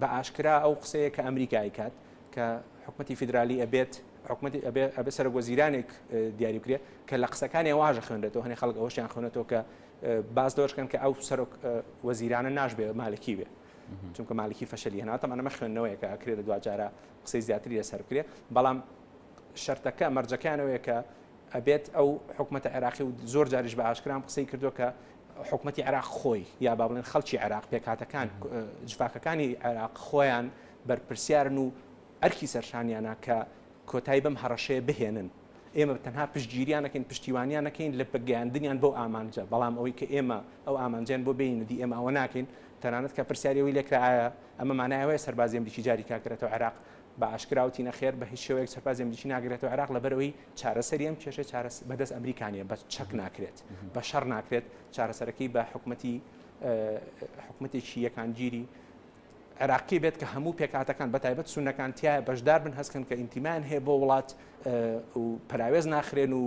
بە ئاشکرا ئەو قسەیە کە ئەمریکا ئەیکات کە حکومەتی فیدرالی ئەبێت حکومەتی ئەبێ ئەبێ سەرۆک وەزیرانێک دیاری بکرێت کە لە قسەکانی واژە خوێنرێتەوە هەنێ خەڵک ئەوەشیان خوێنێتەوە کە باس لەوەش کەن کە ئەو سەرۆک وەزیرانە ناشبێ مالکی بێ چونکە مالکی فەشەلی هێنا تەمان ئەمە خوێندنەوەیەکە ئەکرێ لە دواجارە قسەی زیاتری لەسەر بکرێ بەڵام شەرتەکە مەرجەکانەوەیە کە ئەبێت ئەو حکومەتە عێراقی و زۆر جاریش بە ئاشکرام قسەی کردووە کە حکومەتی عێراق خۆی یا با بڵێن خەڵکی عێراق پێکهاتەکان جفاکەکانی عێراق خۆیان بەرپرسیارن و ئەرکی سەرشانیانە کە کۆتایی بەم هەڕەشەیە بهێنن ئێمە تەنها پشتگیریان نەکەین پشتیوانیان نەکەین لە بەگەیاندنیان بەو ئامانجە بەڵام ئەوەی کە ئێمە ئەو ئامانجیان بۆ بێنین دی ئێمە ئەوە ناکەین تەنانەت کە پرسیاری ئەوەی لێکرا ئایا ئەمە مانای ئەوەیە سەربازی ئەمریکی جاری کاکرێتەوە عێراق بە ئاشکرا وتی نەخێر بە هیچ شێوەیەک سەربازی ئەمریکی ناگرێتەوە عێراق لەبەرئەوەی چارەسەری ئەم کێشەی چارەس بەدەست ئەمریکا نییە بە چەک ناکرێت بە شەڕ ناکرێت چارەسەرەکەی بە حکومەتی حکومەتێکی یەکانگیری عێراقی بێت کە هەموو پێکهاتەکان بە تایبەت سونەکان تایە بەشدار بن هەستکەن کە ئینتیمان هەیە بۆ وڵات و پەراوێز ناخرێن و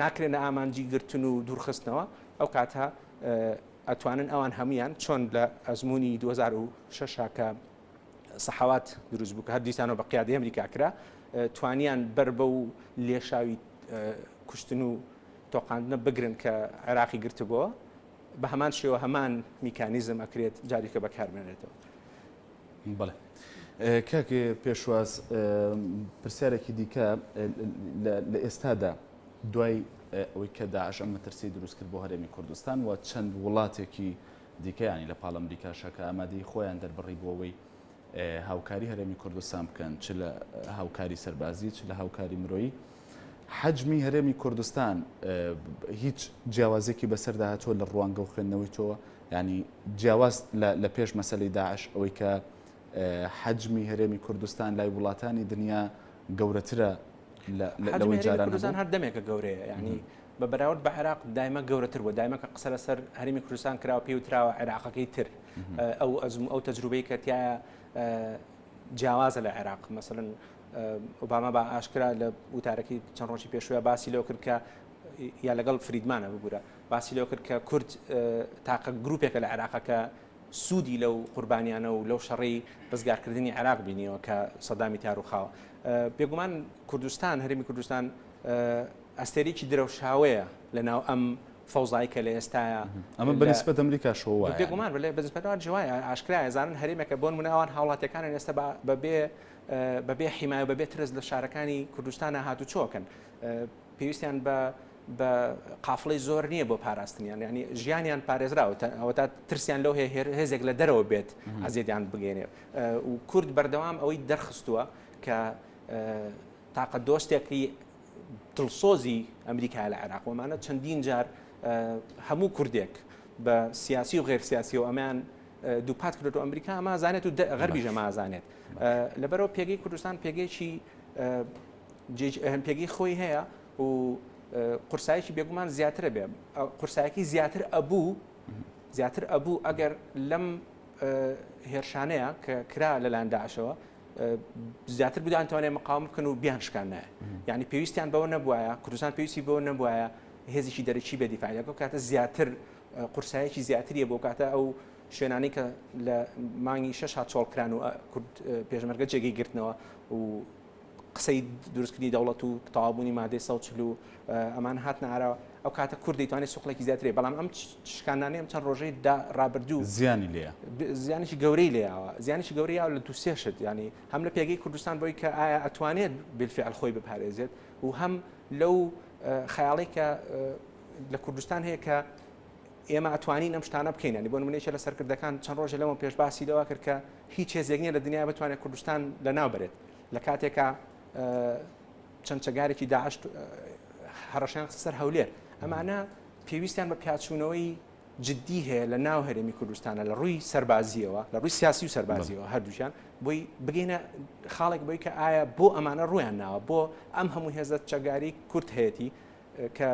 ناکرێنە ئامانجی گرتن و دوورخستنەوە ئەو کاتە ئەتوانن ئەوان هەمویان چۆن لە ئەزمموی 2006 کە سەحەوات دروست بوو کە هەر دیسانەوە بە قیادەی ئەمریکا کرا، توانیان بەر بەو لێشاوی کوشتن و تۆقاندنە بگرن کە عێراقی گرتبۆوە، بە هەمان شێوە هەمان میکانیزم ئەکرێت جاریکە بەکار بێنرێتەوە. بەڵێ کاک پێشواز پرسیارێکی دیکە لە ئێستادا دوای ئەوەی کە داعش ئەم مەترسی دروست کرد بۆ هەرێمی کوردستان و چەند وڵاتێکی دیکە یانی لە پاڵ ئەمریکاشە کە ئامادەیی خۆیان دەربڕی بۆ ئەوەی هاوکاری هەرێمی کوردستان بکەن چ لە هاوکاری سەربازی چ لە هاوکاری مرۆیی حەجمی هەرێمی کوردستان هیچ جیاوازێکی بەسەردا هاتووە لە ڕوانگە و خوێندنەوەی تۆوە ینی جیاواز لە پێش مەسەلەی داعش ئەوەی کە حەجمی هەرێمی کوردستان لای وڵاتانی دنیا گەورەترە لەوەی جاران کوردستان هەر دەمێکە گەورەیە ینی بە بەراورد بە عێراق دایمە گەورەتر بووە، دایمە کە قسە لەسەر هەرێمی کوردستان کراوە پێی وتراوە عێراقەکەی تر ئەو ئەزم ئەو تەجروبەی کە تایە جیاوازە لە عێراق مەسەلەن ئۆباما بە ئاشکرا لە وتارەکەی چەند ڕۆژی پێشوە باسی لەوە کرد کە یا لەگەڵ فریدمانە ببوورە باسی لەوە کرد کە کورد تاقە گروپێکە لە عێراقەکە سوودی لەو قوربانیانە و لەو شەڕەی ڕزگارکردنی عێراق بینیەوە کە سەدامی تاروخاوە بێگومان کوردستان هەرێمی کوردستان ئەستێرەیەکی درەوشاوەیە لە ناو ئەم فەوزای کە لە ئێستایا. ئەمە بە نیسبەت ئەمریکاشەوە وایە؟ بێگومان بە نیسبەت ئەوانیش وایە، ئاشکرایە زانن هەرێمێکە بۆ نموونە ئەوان هاوڵاتیەکانیان ئێستا بەبێ بەبێ حیمایە و بەبێ ترس لە شارەکانی کوردستانا هاتوچۆ ئەکەن، پێویستیان بە بە قافڵەی زۆر نییە بۆ پاراستنیان، یانی ژیانیان پارێزراوە، ئەوەتا ترسیان لەو هەیە هێزێک لە دەرەوە بێت ئەزیەتیان بگەیەنێ و کورد بەردەوام ئەوەی دەرخستووە کە. تاقە دۆستێکی دڵسۆزی ئەمریکا لە عێراق وەمانە چەندین جار هەموو کوردێک بە سیاسی و غێر سیاسی و ئەمیان دووپات کردو ئەمریکا ئەمە زانێت و غەربیش ئەمە زانێت لەبەرەوە پێگەی کوردستان پێگەیەکی پێگەی خۆی هەیە و قورسایەکی بێگومان زیاترە بێ قورسایەکی زیاتر ئەبوو زیاتر ئەبوو ئەگەر لەم هێرشانەیە کە کرا لەلایەن داعشەوە زیاتر بدان توانێت مقاوم بکەن و بیان شکانایە یعنی پێویستیان بەوە نەبوایە کوردستان پێویستی بەوە نەبوایە هێزێکی دەرەکی بێ دیفاع لەگەڵ کاتە زیاتر قورسایەکی زیاتریە بۆ کاتە ئەو شوێنانەی کە لە مانگی شەش هات چۆڵکران و کورد پێشمەرگە جێگەی گرتنەوە و قسەی دروستکردنی دەوڵەت و تەواوبوونی مادەی 140 و ئەمان هاتنە ئاراوە ئەو کاتە کورد دەیتوانێت سوقڵێکی زیاترێ بەڵام ئەم شکاندانەی ئەم چەند ڕۆژەی دا ڕابردوو زیانی لێیە زیانێکی گەورەی لێیاوە زیانێکی گەورەی یاوە لە دوو سێ شت ینی هەم لە پێگەی کوردستان بۆی کە ئایا ئەتوانێت بالفعل خۆی بپارێزێت و هەم لەو خەیاڵی کە لە کوردستان هەیە کە ئێمە ئەتوانین ئەم شتانە بکەین ینی بۆ نمونەیەکە لە سەرکردەکان چەند ڕۆژە لەمە پێش باسی لەوە کرد کە هیچ هێزێک نییە لە دنیا بتوانێت کوردستان لەناو بەرێت لە کاتێکا چەند چەگارێکی داعش هەڕەشەیان خستە سەر هەولێر ئەمانە پێویستیان بە پیاچوونەوەی جددی هەیە لە ناو هەرێمی کوردستانە لە ڕووی سەربازیەوە لە ڕووی سیاسی و سەربازیەوە هەردووشیان بۆی بگەینە خاڵێک بۆی کە ئایا بۆ ئەمانە ڕویان ناوە بۆ ئەم هەموو هێزە چەگاری کورت هەیەی کە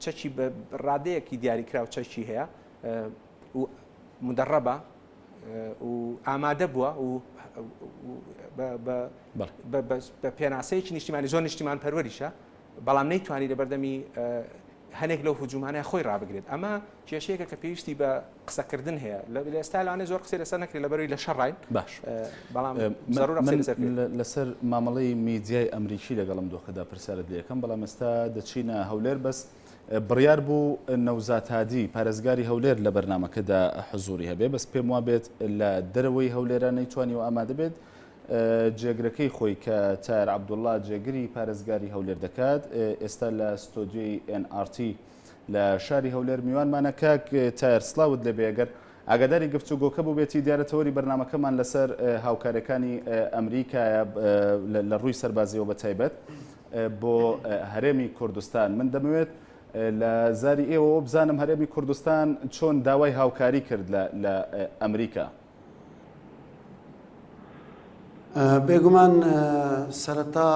چەکی بە ڕادەیەکی دیاریکراو چەکی هەیە و مدەڕەبە و ئامادە بووە و بە پێناسەیەکی نیشتیمانی زۆر نیشتیمان پەروەریشە بەڵام نەیتوانی لە بەردەمی هەنێک لەو هجومانە خۆی ڕابگرێت ئەمە کێشەیەکە کە پێویستی بە قسەکردن هەیە لە ئێستا لەوانەیە زۆر قسەی لەسەر نەکرێت لەبەرەوەی لە شەڕین باش بەڵام زەرورە قسەی لەسەر بکرێت. لەسەر مامەڵەی میدیای ئەمریکی لەگەڵ ئەم دۆخەدا پرسیارت لێ ئەکەم بەڵام ئێستا دەچینە هەولێر بەس بڕیار بوو نەوزاد هادی پارێزگاری هەولێر لە بەرنامەکەدا حزوری هەبێ بەس پێم وابێت لە دەرەوەی هەولێرە نەیتوانیوە ئامادە بێت جێگرەکەی خۆی کە تایەر عەبدوڵڵا جێگری پارێزگاری هەولێر دەکات ئێستا لە ستۆدیۆی NRT لە شاری هەولێر میوانمانە کاک تایەر سڵاوت لێبێ گەر ئاگاداری گفتوگۆکە بووبێتی دیارە تەوەری بەرنامەکەمان لەسەر هاوکاریەکانی ئەمریکایە لە ڕووی سەربازیەوە بە تایبەت بۆ هەرێمی کوردستان من دەمەوێت لە زاری ئێوەوە بزانم هەرێمی کوردستان چۆن داوای هاوکاری کرد لە ئەمریکا. بێگومان سەرەتا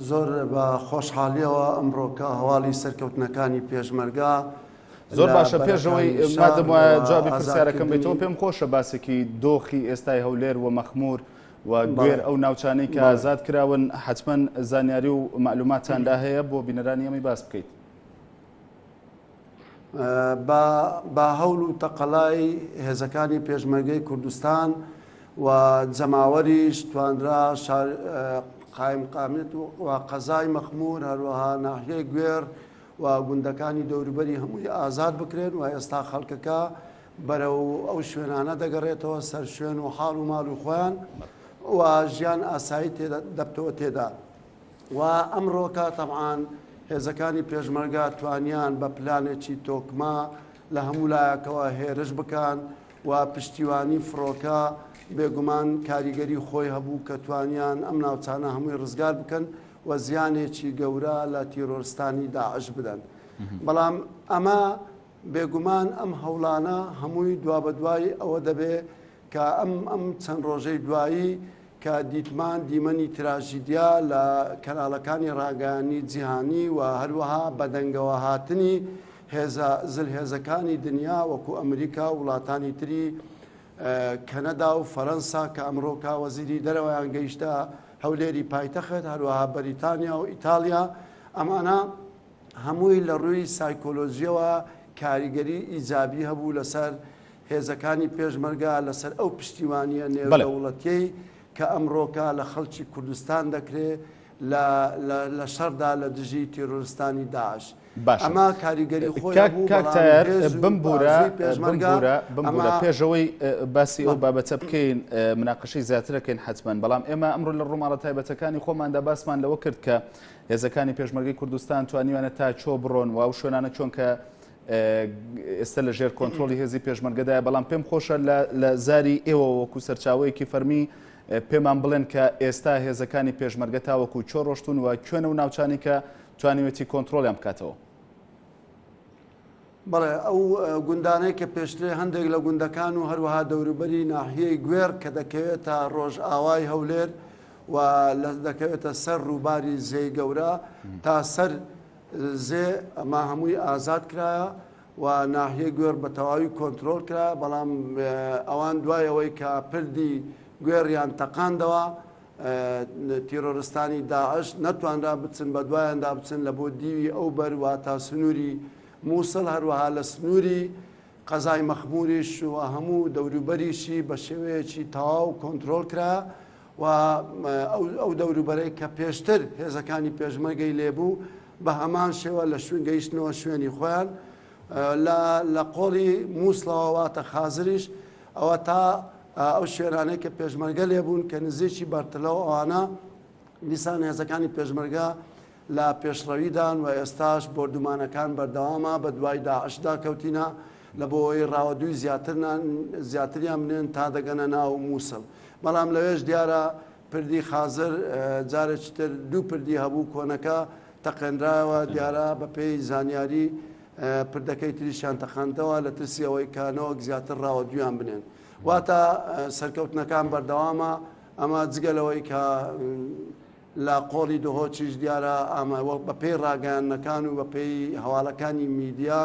زۆر بە خۆشحاڵیەوە ئەمڕۆکە هەواڵی سەرکەوتنەکانی پێشمەرگە زۆر باشە پێشەوەی مادەم وایە جوابی پرسیارەکەم بێتەوە پێم خۆشە باسێکی دۆخی ئێستای هەولێر و مەخمور و گوێر ئەو ناوچانەی کە ئازاد کراون حتمما زانیاری و معلوماتان لا هەیە بۆ بینەرانی ئەمەی باس بکەیت. بە هەوڵ و تەقەلای هێزەکانی پێشمەرگەی کوردستان و جەماوەریش توانرا شار قایمقامیەت و قەزای مەخمور هەروەها ناحیەی گوێڕ و گوندەکانی دەوروبەری هەمووی ئازاد بکرێن و ئێستا خەڵکەکە بەرەو ئەو شوێنانە دەگەڕێتەوە سەر شوێن و حاڵ و ماڵ و خۆیان و ژیان ئاسایی دەبتەوە تێدا. و ئەمڕۆکە تەبعان هێزەکانی پێشمەرگە توانیان بە پلانێکی تۆکمە لە هەموو لایەکەوە هێرش بکەن و پشتیوانی فڕۆکە بێگومان کاریگەری خۆی هەبوو کە توانیان ئەم ناوچانە هەمووی ڕزگار بکەن و زیانێکی گەورە لە تیرۆرستانی داعش بدەن. بەڵام ئەمە بێگومان ئەم هەوڵانە هەمووی دوابەدوای ئەوە دەبێ کە ئەم ئەم چەند ڕۆژەی دوایی کە دیتمان دیمەنی تراژیدیا لە کەناڵەکانی ڕاگەیاندنی جیهانی و هەروەها بەدەنگەوە هاتنی هێزە زلهێزەکانی دنیا وەکو ئەمریکا و وڵاتانی تری کەنەدا و فەرەنسا کە ئەمڕۆکە وەزیری دەرەوەیان گەیشتە هەولێری پایتەخت هەروەها بەریتانیا و ئیتاڵیا ئەمانە هەمووی لە ڕووی سایکۆلۆژیەوە کاریگەری ئیجابی هەبوو لەسەر هێزەکانی پێشمەرگە لەسەر ئەو پشتیوانییە نێودەوڵەتیەی کە ئەمڕۆکە لە خەڵکی کوردستان دەکرێ لە لە شەڕدا لە دژی تیرۆرستانی داعش. باشە ئەمە کاریگەری خۆی کاک هەبوو کاک بەڵام تایەر هێز و بمبورە بازووی پێشمەرگە بمبورە ئەمە بمبورە پێشەوەی باسی ئەو بەڵێ. بابەتە بکەین مناقەشەی زیاترەکەین حەتمەن بەڵام ئێمە ئەمڕۆ لە ڕووماڵە تایبەتەکانی خۆماندا باسمان لەوە کرد کە هێزەکانی پێشمەرگەی کوردستان توانیویانە تا چۆ بڕۆن و ئەو شوێنانە چۆن کە ئێستا لە ژێر کۆنترۆڵی هێزی پێشمەرگەدایە، بەڵام پێم خۆشە لە زاری ئێوە وەکو سەرچاوەیەکی فەرمی. پێمان بڵێن کە ئێستا هێزەکانی پێشمەرگە تاوەکو کوێ ڕۆشتوون و کوێن ئەو ناوچانەی کە توانیوێتی کۆنترۆڵیان بکاتەوە؟ بەڵێ، ئەو گوندانەی کە پێشترێ هەندێک لە گوندەکان و هەروەها دەوروبەری ناحیەی گوێڕ کە دەکەوێتە ڕۆژئاوای هەولێر و دەکەوێتە سەر ڕووباری زێی گەورە تا سەر زێ ئەمە هەمووی ئازاد کرایە و ناحیەی گوێڕ بە تەواوی کۆنترۆڵ کرا، بەڵام ئەوان دوای ئەوەی کە پردی گوێڕیان تەقاندەوە تیرۆرستانی داعش نەتوانرا بچن بە دوایاندا بچن لە بۆ دیوی ئەو بەر واتا سنووری مووسڵ هەروەها لە سنووری قەزای مەخموریش و هەموو دەوروبەریشی بە شێوەیەکی تەواو کۆنترۆڵ کرا و ئەو دەوروبەرەی کە پێشتر هێزەکانی پێشمەرگەی لێبوو بە هەمان شێوە لە شوێن گەیشتنەوە شوێنی خۆیان لە لە قۆڵی مووسڵەوە واتە خازریش ئەوە تا ئەو شوێنانەی کە پێشمەرگە لێبوون کە نزیکی بەرتلە و ئەوانە دیسان هێزەکانی پێشمەرگە لە پێشڕەویدان و ئێستاش بۆردومانەکان بەردەوامە بە دوای داعشدا کەوتینە لە بۆ ئەوەی ڕاوەدووی زیاترنان زیاتریان بنێن تا دەگەنە ناو مووسڵ بەڵام لەوێش دیارە پردی خازر جارێکی تر دوو پردی هەبوو کۆنەکە تەقێنرایەوە دیارە بەپێی زانیاری پردەکەی تریشیان تەقاندەوە لە ترسی ئەوەی کە نەوەک زیاتر ڕاوەدوویان بنێن واتە سەرکەوتنەکان بەردەوامە ئەمە جگە لەوەی کە لە قۆڵی دهۆکیش دیارە ئەمە بەپێی ڕاگەیاندنەکان و بەپێی هەواڵەکانی میدیا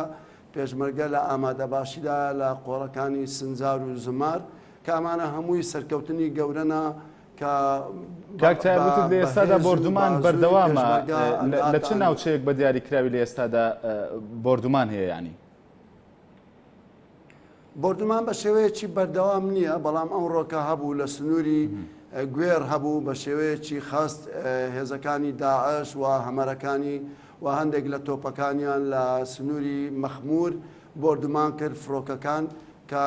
پێشمەرگە لە ئامادەباشیدایە لە قۆڵەکانی سنجار و زمار کە ئەمانە هەمووی سەرکەوتنی گەورەنە کە کاک تایەر بە وتت لە ئێستادا بەهێز و بۆردومان بازووی بەردەوامە پێشمەرگە لە ئەگاتە چ ئەندام. ناوچەیەک بە دیاریکراوی لە ئێستادا بۆردومان هەیە یانی؟ بۆردومان بە شێوەیەکی بەردەوام نییە، بەڵام ئەمڕۆکە هەبوو لە سنووری گوێڕ هەبوو بە شێوەیەکی خەست هێزەکانی داعش و هەمەرەکانی و هەندێک لە تۆپەکانیان لە سنووری مەخموور بۆردومان کرد فڕۆکەکان کە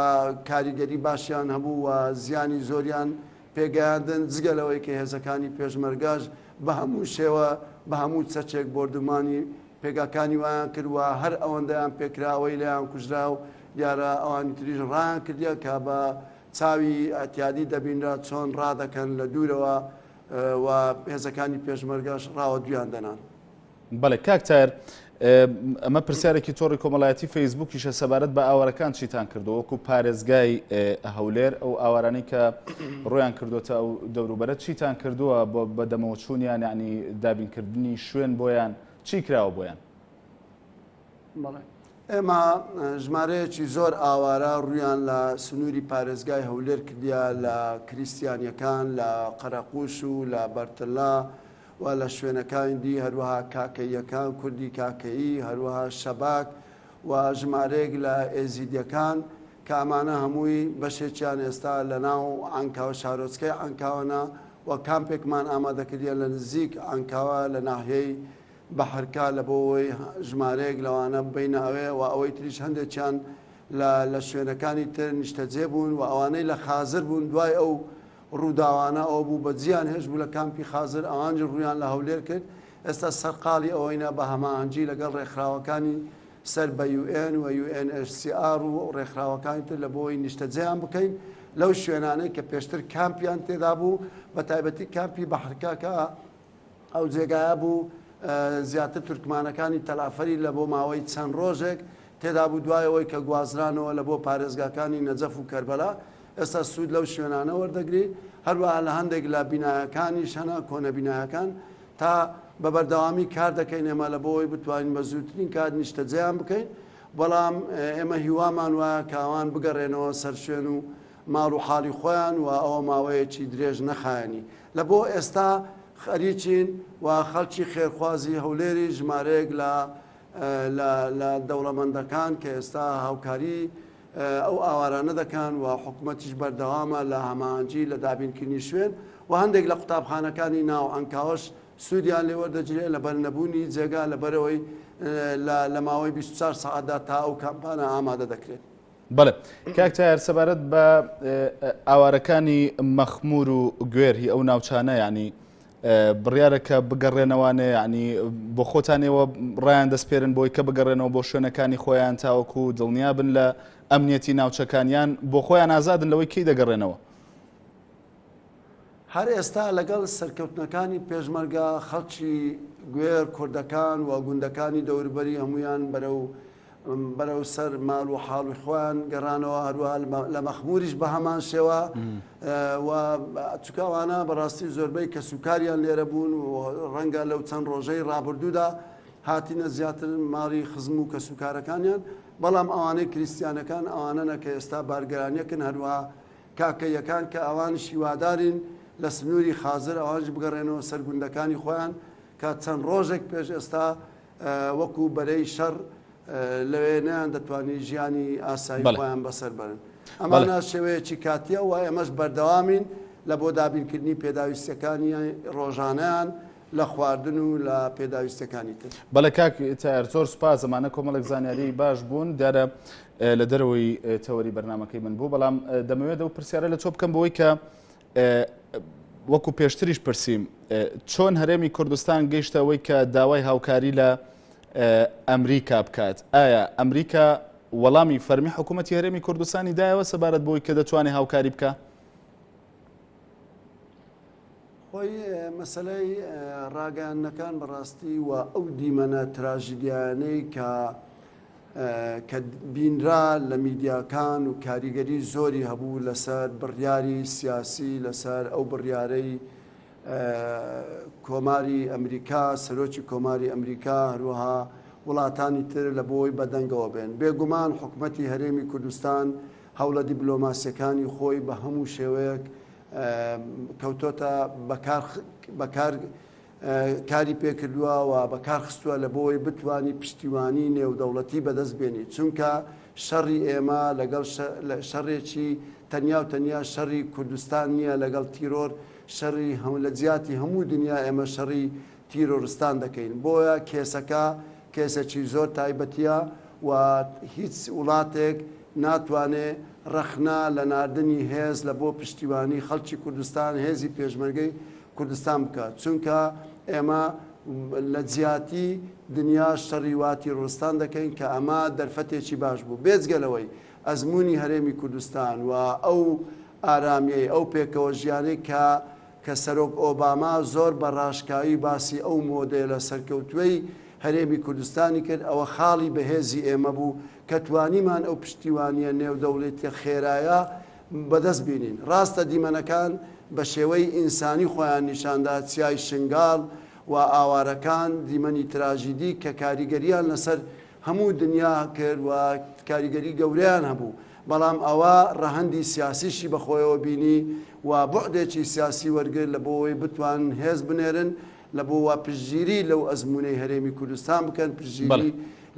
کاریگەری باشیان هەبوو و زیانی زۆریان پێگەیاندن، جگە لەوەی کە هێزەکانی پێشمەرگەش بە هەموو شێوە بە هەموو چەکێک بۆردومانی پێگاکانی وایان کرد و هەر ئەوەندەیان پێکرا ئەوەی لێیان کوژرا و دیارە ئەوانی تریش ڕایان کردیە کە بە چاوی ئیعتیادی دەبینرا چۆن ڕادەکەن لە دوورەوە و هێزەکانی پێشمەرگەش ڕاوەدوویان دەنان. بەڵێ کاک تایەر ئەمە پرسیارێکی تۆڕی کۆمەڵایەتی فەیسبووکیشە سەبارەت بە ئاوارەکان چیتان کردووە وەکو پارێزگای هەولێر ئەو ئاوارانەی کە ڕویان کردوتە ئەو دەوروبەرە چیتان کردووە بۆ بەدەمەوە چوونیان یعنی دابینکردنی شوێن بۆیان چی کراوە بۆیان؟ بەڵێ ئێمە ژمارەیەکی زۆر ئاوارە ڕوویان لە سنووری پارێزگای هەولێر کردیە لە کریستیانیەکان لە قەرەقوش و لە بەرتلا و لە شوێنەکانی دی هەروەها کاکەییەکان کوردی کاکەیی هەروەها شەباک و ژمارەیەک لە ئێزیدیەکان کە ئەمانە هەمووی بەشێکیان ئێستا لە ناو عەنکاوە شارۆچکەی عەنکاوەنە و کامپێکمان ئامادەکردیە لە نزیک عەنکاوە لە ناحیەی بەحرکە لە بۆ ئەوەی ژمارەیەک لەوانە ببەینە ئەوێ و ئەوەی تریش هەندێکیان لە لە شوێنەکانی تر نیشتەجێ بوون و ئەوانەی لە خازر بوون دوای ئەو ڕووداوانە ئەوە بوو بە جیان هێشت بوو لە کامپی خازر ئەوانیش ڕوویان لە هەولێر کرد ئێستا سەرقاڵی ئەوەینە بە هەماهەنگی لەگەڵ ڕێکخراوەکانی سەر بە یو ئێن و یو ئێن ئێچ سی ئاڕ و ڕێکخراوەکانی تر لە بۆی نیشتەجێیان بکەین لەو شوێنانەی کە پێشتر کامپیان تێدا بوو بە تایبەتی کامپی بەحرکە کە ئەو جێگایە بوو زیاتر تورکمانەکانی تەلعفەری لە بۆ ماوەی چەند ڕۆژێک تێدا بوو دوای ئەوەی کە گوازرانەوە لە بۆ پارێزگاکانی نەجەف و کەربەلا ئێستا سوود لەو شوێنانە وەردەگری هەروەها لە هەندێک لە بینایەکانیش هەنە کۆنە بینایەکان تا بە بەردەوامی کار دەکەین ئێمە لە بۆ ئەوەی بتوانین بە زووترین کات نیشتەجێیان بکەین بەڵام ئێمە هیوامان وایە کە ئەوان بگەڕێنەوە سەر شوێن و ماڵ و حاڵی خۆیان و ئەوە ماوەیەکی درێژ نەخایەنی لە بۆ ئێستا خەریکین و خەڵکی خێرخوازی هەولێری ژمارەیەک لە لە لە دەوڵەمەندەکان کە ئێستا هاوکاری ئەو ئاوارانە دەکەن و حکومەتیش بەردەوامە لە هەماهەنگی لە دابینکردنی شوێن و هەندێک لە قوتابخانەکانی ناو عەنکاوەش سوودیان لێ وەردەگیرێت لەبەر نەبوونی جێگا لەبەرئەوەی لە لە ماوەی 24 سەعاتدا تا ئەو کامپانە ئامادە دەکرێت. بەڵێ کاک تایەر سەبارەت بە ئاوارەکانی مەخمور و گوێر هی ئەو ناوچانە یعنی بڕیارە کە بگەڕێنەوانێ یعنی بۆ خۆتان ئێوە ڕایان دەسپێرن بۆی کە بگەڕێنەوە بۆ شوێنەکانی خۆیان تاوەکو دڵنیا بن لە ئەمنیەتی ناوچەکانیان بۆ خۆیان ئازادن لەوەی کەی دەگەڕێنەوە؟ هەر ئێستا لەگەڵ سەرکەوتنەکانی پێشمەرگە خەڵکی گوێر، کوردەکان و گوندەکانی دەوروبەری هەموویان بەرەو بەرەو سەر ماڵ و حاڵی خۆیان گەڕانەوە، هەروەها لە مەخموریش بە هەمان شێوە و چونکە ئەوانە بەڕاستی زۆربەی کەسوکاریان لێرە بوون و ڕەنگە لەو چەند ڕۆژەی ڕابردوودا هاتینە زیاتر ماڵی خزم و کەسوکارەکانیان، بەڵام ئەوانەی کریستیانەکان ئەوانەنە کە ئێستا بارگرانیەکن، هەروەها کاکەییەکان کە ئەوانیش هیوادارین لە سنووری خازر ئەوانیش بگەڕێنەوە سەر گوندەکانی خۆیان کە چەند ڕۆژێک پێش ئێستا وەکو بەرەی شەڕ لەوێ نەیان دەتوانی ژیانی ئاسایی خۆیان بەسەر بەرن. ئەمانە شێوەیەکی کاتیە و ئێمەش بەردەوامین لە بۆ دابینکردنی پێداویستیەکانی ڕۆژانەیان لە خواردن و لە پێداویستیەکانی تر. بەڵێ کاک تایەر زۆر سوپاس ئەمانە کۆمەڵێک زانیاری باش بوون دیارە لە دەرەوەی تەوەری بەرنامەکەی من بوو بەڵام دەمەوێت ئەو پرسیارە لە تۆ بکەم بەوەی کە وەکو پێشتریش پرسیم چۆن هەرێمی کوردستان گەیشتە ئەوەی کە داوای هاوکاری لە ئەمریکا بکات ئایا ئەمریکا وەڵامی فەرمی حکوومەتی هەرێمی کوردستانی دایەوە سەبارەت بۆی کە دەتوانێت هاوکاری بکە؟ خۆی مەسەلەی ڕاگەیاندنەکان بەڕاستی و ئەو دیمەنە تراژیدیایانەی کە کە بینرا لە میدیاکان و کاریگەری زۆری هەبوو لەسەر بڕیاری سیاسی لەسەر ئەو بڕیارەی کۆماری ئەمریکا سەرۆکی کۆماری ئەمریکا هەروەها وڵاتانی تر لە بۆی بەدەنگەوە بێن بێگومان حکومەتی هەرێمی کوردستان هەوڵە دیبلۆماسیەکانی خۆی بە هەموو شێوەیەک کەوتۆتە بەکار بەکار کاری پێکردووە و بەکار خستووە لە بۆی بتانی پشتیوانی نێودەوڵەتی بەدەست بێنی چونکە شەڕی ئێمە لەگەڵ شەڕێکی تەنیا و تەنیا شەڕی کوردستان نییە لەگەڵ تیرۆر شەڕی هەم لە جیاتی هەموو دنیا ئێمە شەڕی تیرۆرستان دەکەین بۆیە کێسەکە کێسێکی زۆر تایبەتیە و هیچ وڵاتێک ناتوانێ ڕەخنە لە ناردنی هێز لە بۆ پشتیوانی خەڵکی کوردستان هێزی پێشمەرگەی کوردستان بکات چونکە ئێمە لە جیاتی دنیا شەڕی وا تیرۆرستان دەکەین کە ئەمە دەرفەتێکی باش بوو بێجگە لەوەی ئەزموونی هەرێمی کوردستان و ئەو ئارامیەی ئەو پێکەوە ژیانەی کە کە سەرۆک ئۆباما زۆر بە ڕاشکاوی باسی ئەو مۆدێلە سەرکەوتووەی هەرێمی کوردستانی کرد، ئەوە خاڵی بەهێزی ئێمە بوو کە توانیمان ئەو پشتیوانییە نێودەوڵەتییە خێرایە بەدەست بینین. ڕاستە دیمەنەکان بە شێوەی ئینسانی خۆیان نیشاندا، چیای شنگال و ئاوارەکان، دیمەنی تراژیدی کە کاریگەرییان لەسەر هەموو دنیا کرد و کاریگەری گەورەیان هەبوو، بەڵام ئەوە ڕەهەندی سیاسیشی بەخۆیەوە بینی و بوعدێکی سیاسی وەرگرت لە بۆ ئەوەی بتوانن هێز بنێرن لە بۆ وا پشتگیری لەو ئەزموونەی هەرێمی کوردستان بکەن، پشتگیری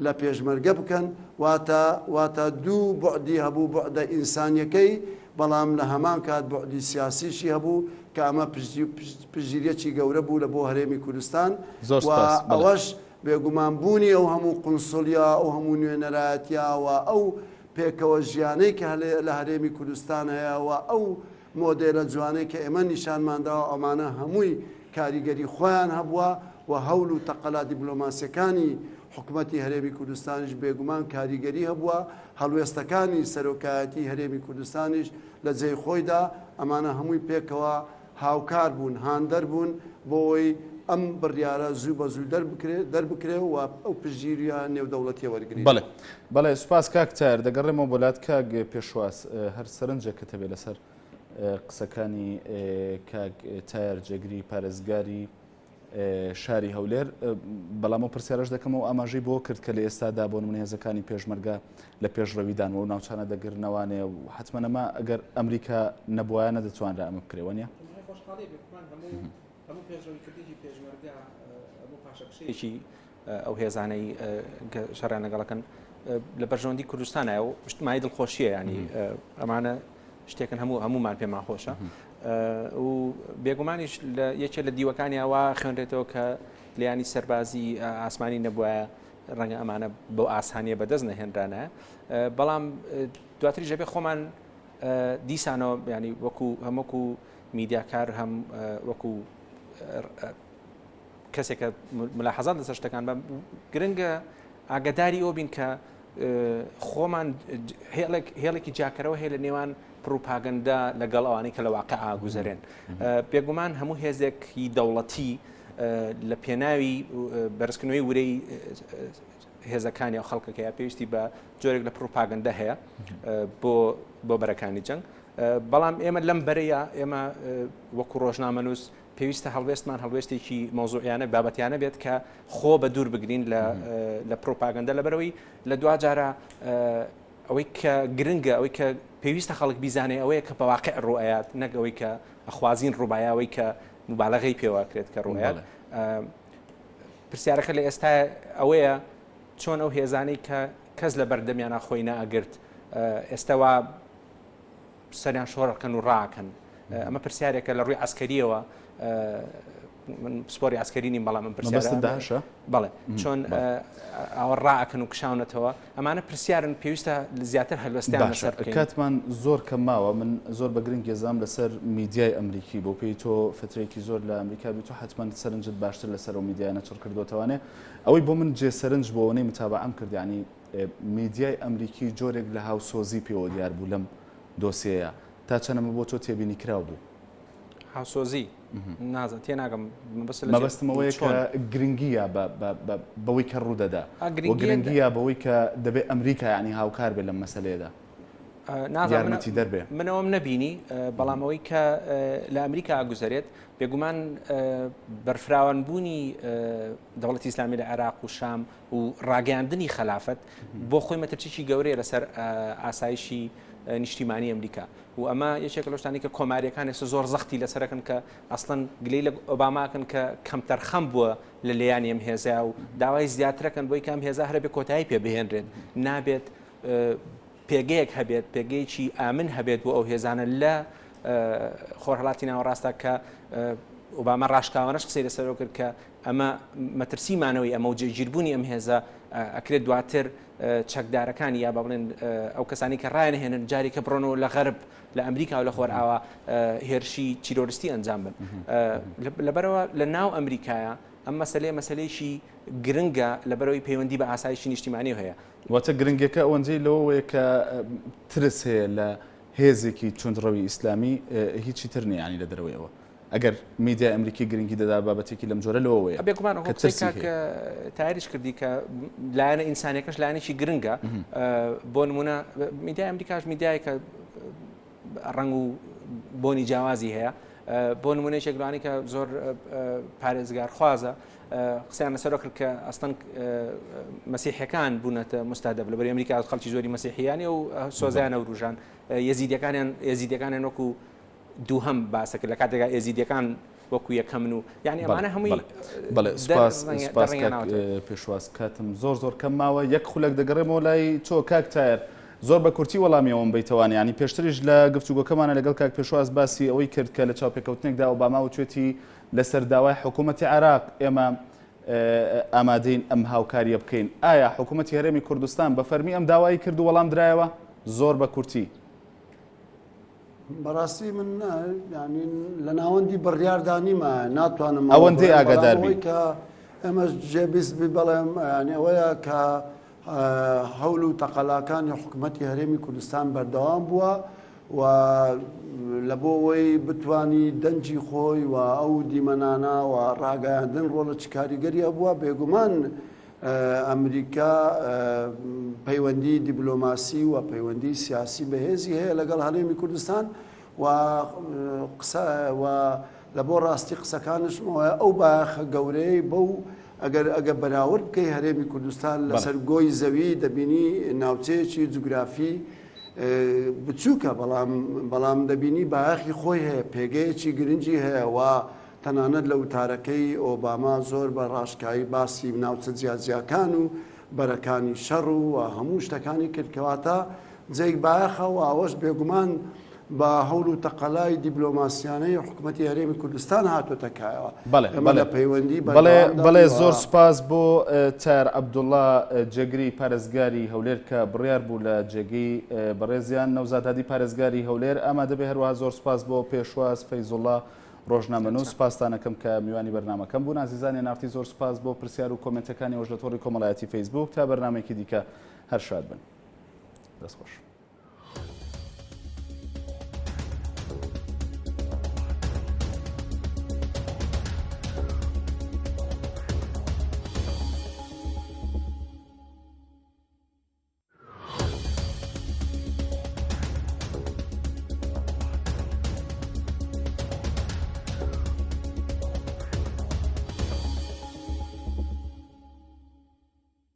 لە پێشمەرگە بکەن، واتە واتە دوو بوعدی هەبوو بوعدە ئینسانیەکەی بەڵام لە هەمان کات بوعدی سیاسیشی هەبوو کە ئەمە پشتگیریەکی گەورە بوو لە بۆ هەرێمی کوردستان و ئەوەش بێگومان بوونی ئەو هەموو قونسڵیە، ئەو هەموو نوێنەرایەتیە و ئەو پێکەوە ژیانەی کە لە هەرێمی کوردستان هەیە و ئەو مۆدێلە جوانەی کە ئێمە نیشانمان داوە ئەمانە هەمووی کاریگەری خۆیان هەبووە و هەول و تەقەلا دیبلۆماسیەکانی حکومەتی هەرێمی کوردستانیش بێگومان کاریگەری هەبووە، هەڵوێستەکانی سەرۆکایەتی هەرێمی کوردستانیش لە جێی خۆیدا، ئەمانە هەمووی پێکەوە هاوکار بوون، هاندەر بوون بۆ ئەوەی ئەم بڕیارە زوو بە زوو دەربکرێ و ئەو پشتگیرییە نێودەوڵەتییە وەرگرین. بەڵێ بەڵێ سوپاس کاک تایەر. دەگەڕێمەوە بۆ لات کاک پێشواز، هەر سەرنجێکت هەبێ لەسەر قسەکانی کاک تایەر جێگری پارێزگاری شاری هەولێر، بەڵام ئەو پرسیارەش دەکەمەوە ئاماژەی بۆ کرد کە لە ئێستادا بۆ نمونە هێزەکانی پێشمەرگە لە پێشڕەویدان و ناوچانە دەگرنەوانێ و حتمما ئەمە ئەگەر ئەمریکا نەبوایە نەدەتوانرا ئەمە بکرێ وانە؟ هەموو پێشڕەویکردنێکی پێشمەرگە هەموو پاشەکشەیەکی ئەو هێزانەی کە شەڕیان لەگەڵەکەن لە بەرژەوەندی کوردستانە و مایەی دڵخۆشیە ینی ئەمانە شتێکن هەموو هەمومان پێمان خۆشە و بێگومانیش لە یەکێ لە دیوەکانی ئەوە خوێنرێتەوە کە لیانی سەربازی ئاسمانی نەبوایە ڕەنگە ئەمانە بەو ئاسانیە بەدەست نەهێنرانە بەڵام دواتری ژەبێ خۆمان دیسانەوە ینی وەکو هەمەکو میدیاکار هەم وەکو کەسێکە ملاحەزات لەسەر شتەکان بە گرنگە ئاگداری ئەو بین کە. خۆمان هێڵێک هێڵێکی جیاکەرەوە هەیە لە نێوان پڕوپاگەندە لەگەڵ ئەوانەی کە لە واقع ئاگوزەرێن. بێگومان هەموو هێزێکی دەوڵەتی لە پێناوی بەرزکردنەوەی ورەی هێزەکانی و خەڵکەکەی پێویستی بە جۆرێک لە پڕوپاگەندە هەیە بۆ بۆ بەرەکانی جەنگ. بەڵام ئێمە لەم بەرەیە ئێمە وەکو ڕۆژنامەنووس پێویستە هەڵوێستمان هەڵوێستێکی مەوزوعیانە بابەتیانە بێت کە خۆ بە دوور بگرین لە پرۆپاگەندە لەبەرەوەی لە دواجارە ئەوەی کە گرنگە ئەوەی کە پێویستە خەڵک بیزانێ ئەوەیە کە بە واقع ڕوئەیات نەک ئەوەی کە ئەخوازین ڕووبایەوەی کە مبالغەی پێواکرێت کە ڕوئەیات پرسیارەکە لە ئێستا ئەوەیە چۆن ئەو هێزانەی کە کەس لە بەردەمیانە خۆی ناگرت ئێستا وا سەریان شۆڕەکەن و ڕاکەن ئەمە پرسیارێکە لە ڕووی عسکەریەوە من پسپۆری عسکەری نیم بەڵام من پرسیار داشە بەڵێ چۆن ئەوە ڕاکەن و کشاونەتەوە ئەمانە پرسیارن پێویستە زیاتر هەلوەستیان لەسەر بکەین کاتمان زۆر کەم ماوە من زۆر بە گرنگ گێزام لەسەر میدیای ئەمریکی بۆ پێی تۆ فترێکی زۆر لە ئەمریکا بیت و حتمما سەرنجت باشتر لەسەر ئەو میدیانە چڕ کردوتەوانێ ئەوەی بۆ من جێ سەرنج بۆ ئەوەی متابعەم کرد یعنی میدیای ئەمریکی جۆرێک لە هاوسۆزی پێوە دیار بوو لەم دۆسیەیە، تا چەند ئەمە بۆ تۆ تێبینی کراو بوو؟ هاوسۆزی؟ نازانم تێناگەم مەبەستت لە چیە؟ مەبەستم ئەوەیە کە گرنگی یا بەوەی کە ڕوودەدا و گرنگی یا بەوەی کە دەبێ ئەمریکا یانی هاوکار بێ لەم مەسەلەیەدا. نازانم یارمەتیدەر بێ. من ئەوەم نەبینی، بەڵام ئەوەی کە لە ئەمریکا ئەگوزەرێت بێگومان بەرفراوانبوونی دەوڵەتی ئیسلامی لە عێراق و شام و ڕاگەیاندنی خەلافەت بۆ خۆی مەترسیی گەورەیە لەسەر ئاسایشی نیشتیمانی ئەمریکا و ئەمە یەکێکە لەو شتانەی کە کۆماریەکان ئێستا زۆر زەختی لەسەرەکەن کە ئەسڵەن گلەی لە ئۆباماکەن کە کەمتەرخەم بووە لە لێیانی ئەم هێزە و داوای زیاترەکەن بۆی کە ئەم هێزە هەرە بێ کۆتایی پێ بهێنرێت نابێت پێگەیەک هەبێت پێگەیەکی ئامن هەبێت بۆ ئەو هێزانە لە خۆرهەڵاتی ناوەڕاستە کە ئۆباما ڕاشکاوانەش قسەی لەسەرەوە کرد کە ئەمە مەترسی مانەوەی ئەمە و جێگیربوونی ئەم هێزە ئەکرێت دواتر چەکدارەکانی یا با بڵێن ئەو کەسانی کە ڕایانهێنن جارێکە بڕۆنەوە لە غەرب لە ئەمریکا و لە خۆرئاوا هێرشی تیرۆریستی ئەنجام بن لەبەرەوە لە ناو ئەمریکایە ئەم مەسلەیە مەسلەیەکی گرنگە لەبەرەوەی پەیوەندی بە ئاسایشی نیشتیمانی هەیە. واتە گرنگەکە ئەوەندەی لەوەیە کە ترس هەیە لە هێزێکی توندڕەوی ئیسلامی هیچی تر نییە یانی لە دەرەوەی ئەوە. ئەگەر میدیای ئەمریکی گرنگی دەدا بابەتێکی لەم جۆرە لەوەوەیە بێگومان ئەو قسەی کاک تاریش کردی کە لایەنە ئینسانیەکەش لایەنێکی گرنگە بۆ نمونە میدیای ئەمریکاش میدیایەکە ڕەنگ و بۆنی جیاوازی هەیە بۆ نمونەیەک لەوانەی کە زۆر پارێزگار خوازە قسەیان لەسەر کرد کە ئەستەن مەسیحەکان بوونەتە مستهدف لەبەر ئەمریکا خەڵکی زۆری مەسیحیانی و سۆزیانە وروژان یەزیدەکانیان یەزیدەکانیان وەکو دووهەم باسە کرد لە کاتێکا ئێزیدیەکان وەکو یەکەمن و یعنی ئەمانە هەمووی بەڵێ سپاس سپاس پێشواز کاتم زۆر زۆر کەم ماوە یەک خولەک دەگەڕێمەوە لای تۆ کاک تایەر زۆر بە کورتی وەڵامی ئەوەم بیتەوان ینی پێشتریش لە گفتوگۆکەمانە لەگەڵ کاک پێشواز باسی ئەوەی کرد کە لە چاوپێکەوتنێکدا ئۆباما وتوێتی لەسەر داوای حکوومەتی عێراق ئێمە ئامادەین ئەم هاوکاریە بکەین ئایا حکوومەتی هەرێمی کوردستان بە فەرمی ئەم داوای کرد و وەڵام درایەوە زۆر بە کورتی بەڕاستی من یانی لە ناوەندی بڕیاردا نیمە ناتوانم ئەوەندەی ئاگادار بی کە ئێمەش جێبیست بی بەڵێم یانی ئەوەیە کە هەول و تەقەلاکانی حکوومەتی هەرێمی کوردستان بەردەوام بووە و لە بۆ ئەوەی بتانی دەنگی خۆی و ئەو دیمەنانە و ڕاگەیاندن ڕۆڵە چ کاریگەری هەبووە بێگومان ئەمریکا پەیوەندی دیبلۆماسی و پەیوەندی سیاسی بەهێزی هەیە لەگەڵ هەرێمی کوردستان و قسە و لە بۆ ڕاستی قسەکانشمەوە ئەو بایەخە گەورەی بەو ئەگەر ئەگە بەراورد بکەی هەرێمی کوردستان لەسەر گۆی زەوی دەبینی ناوچەیەکی جوگرافی بچووکە بەڵام بەڵام دەبینی بایەخی خۆی هەیە پێگەیەکی گرنگی هەیە و تەنانەت لە وتارەکەی ئۆباما زۆر بە ڕاشکاوی باسی ناوچە جیاجیاکان و بەرەکانی شەڕ و هەموو شتەکانی کرد کەواتە جێی بایەخە و ئەوەش بێگومان بە هەوڵ و تەقەلای دیبلۆماسیانەی حکومەتی هەرێمی کوردستان هاتۆتە کایەوە. بەڵێ ئێمە بەڵێ لە پەیوەندی بەڵێ بەردەوامدا بەڵێ بووین و زۆر سوپاس بۆ تایەر عەبدوڵا جێگری پارێزگاری هەولێر کە بڕیار بوو لە جێگەی بەڕێزیان نەوزاد هادی پارێزگاری هەولێر ئامادەبێ هەروەها زۆر سوپاس بۆ پێشواز فەیزوڵا ڕۆژنامەنووس، سوپاستان ئەکەم کە میوانی بەرنامەکەم بوون. ئازیزانی nrt زۆر سوپاس بۆ پرسیار و کۆمێنتەکانی ئێوەش لە تۆڕی کۆمەڵایەتی فەیسبووک. تا بەرنامەیەکی دیکە. هەر شاد بن. دەست خۆش.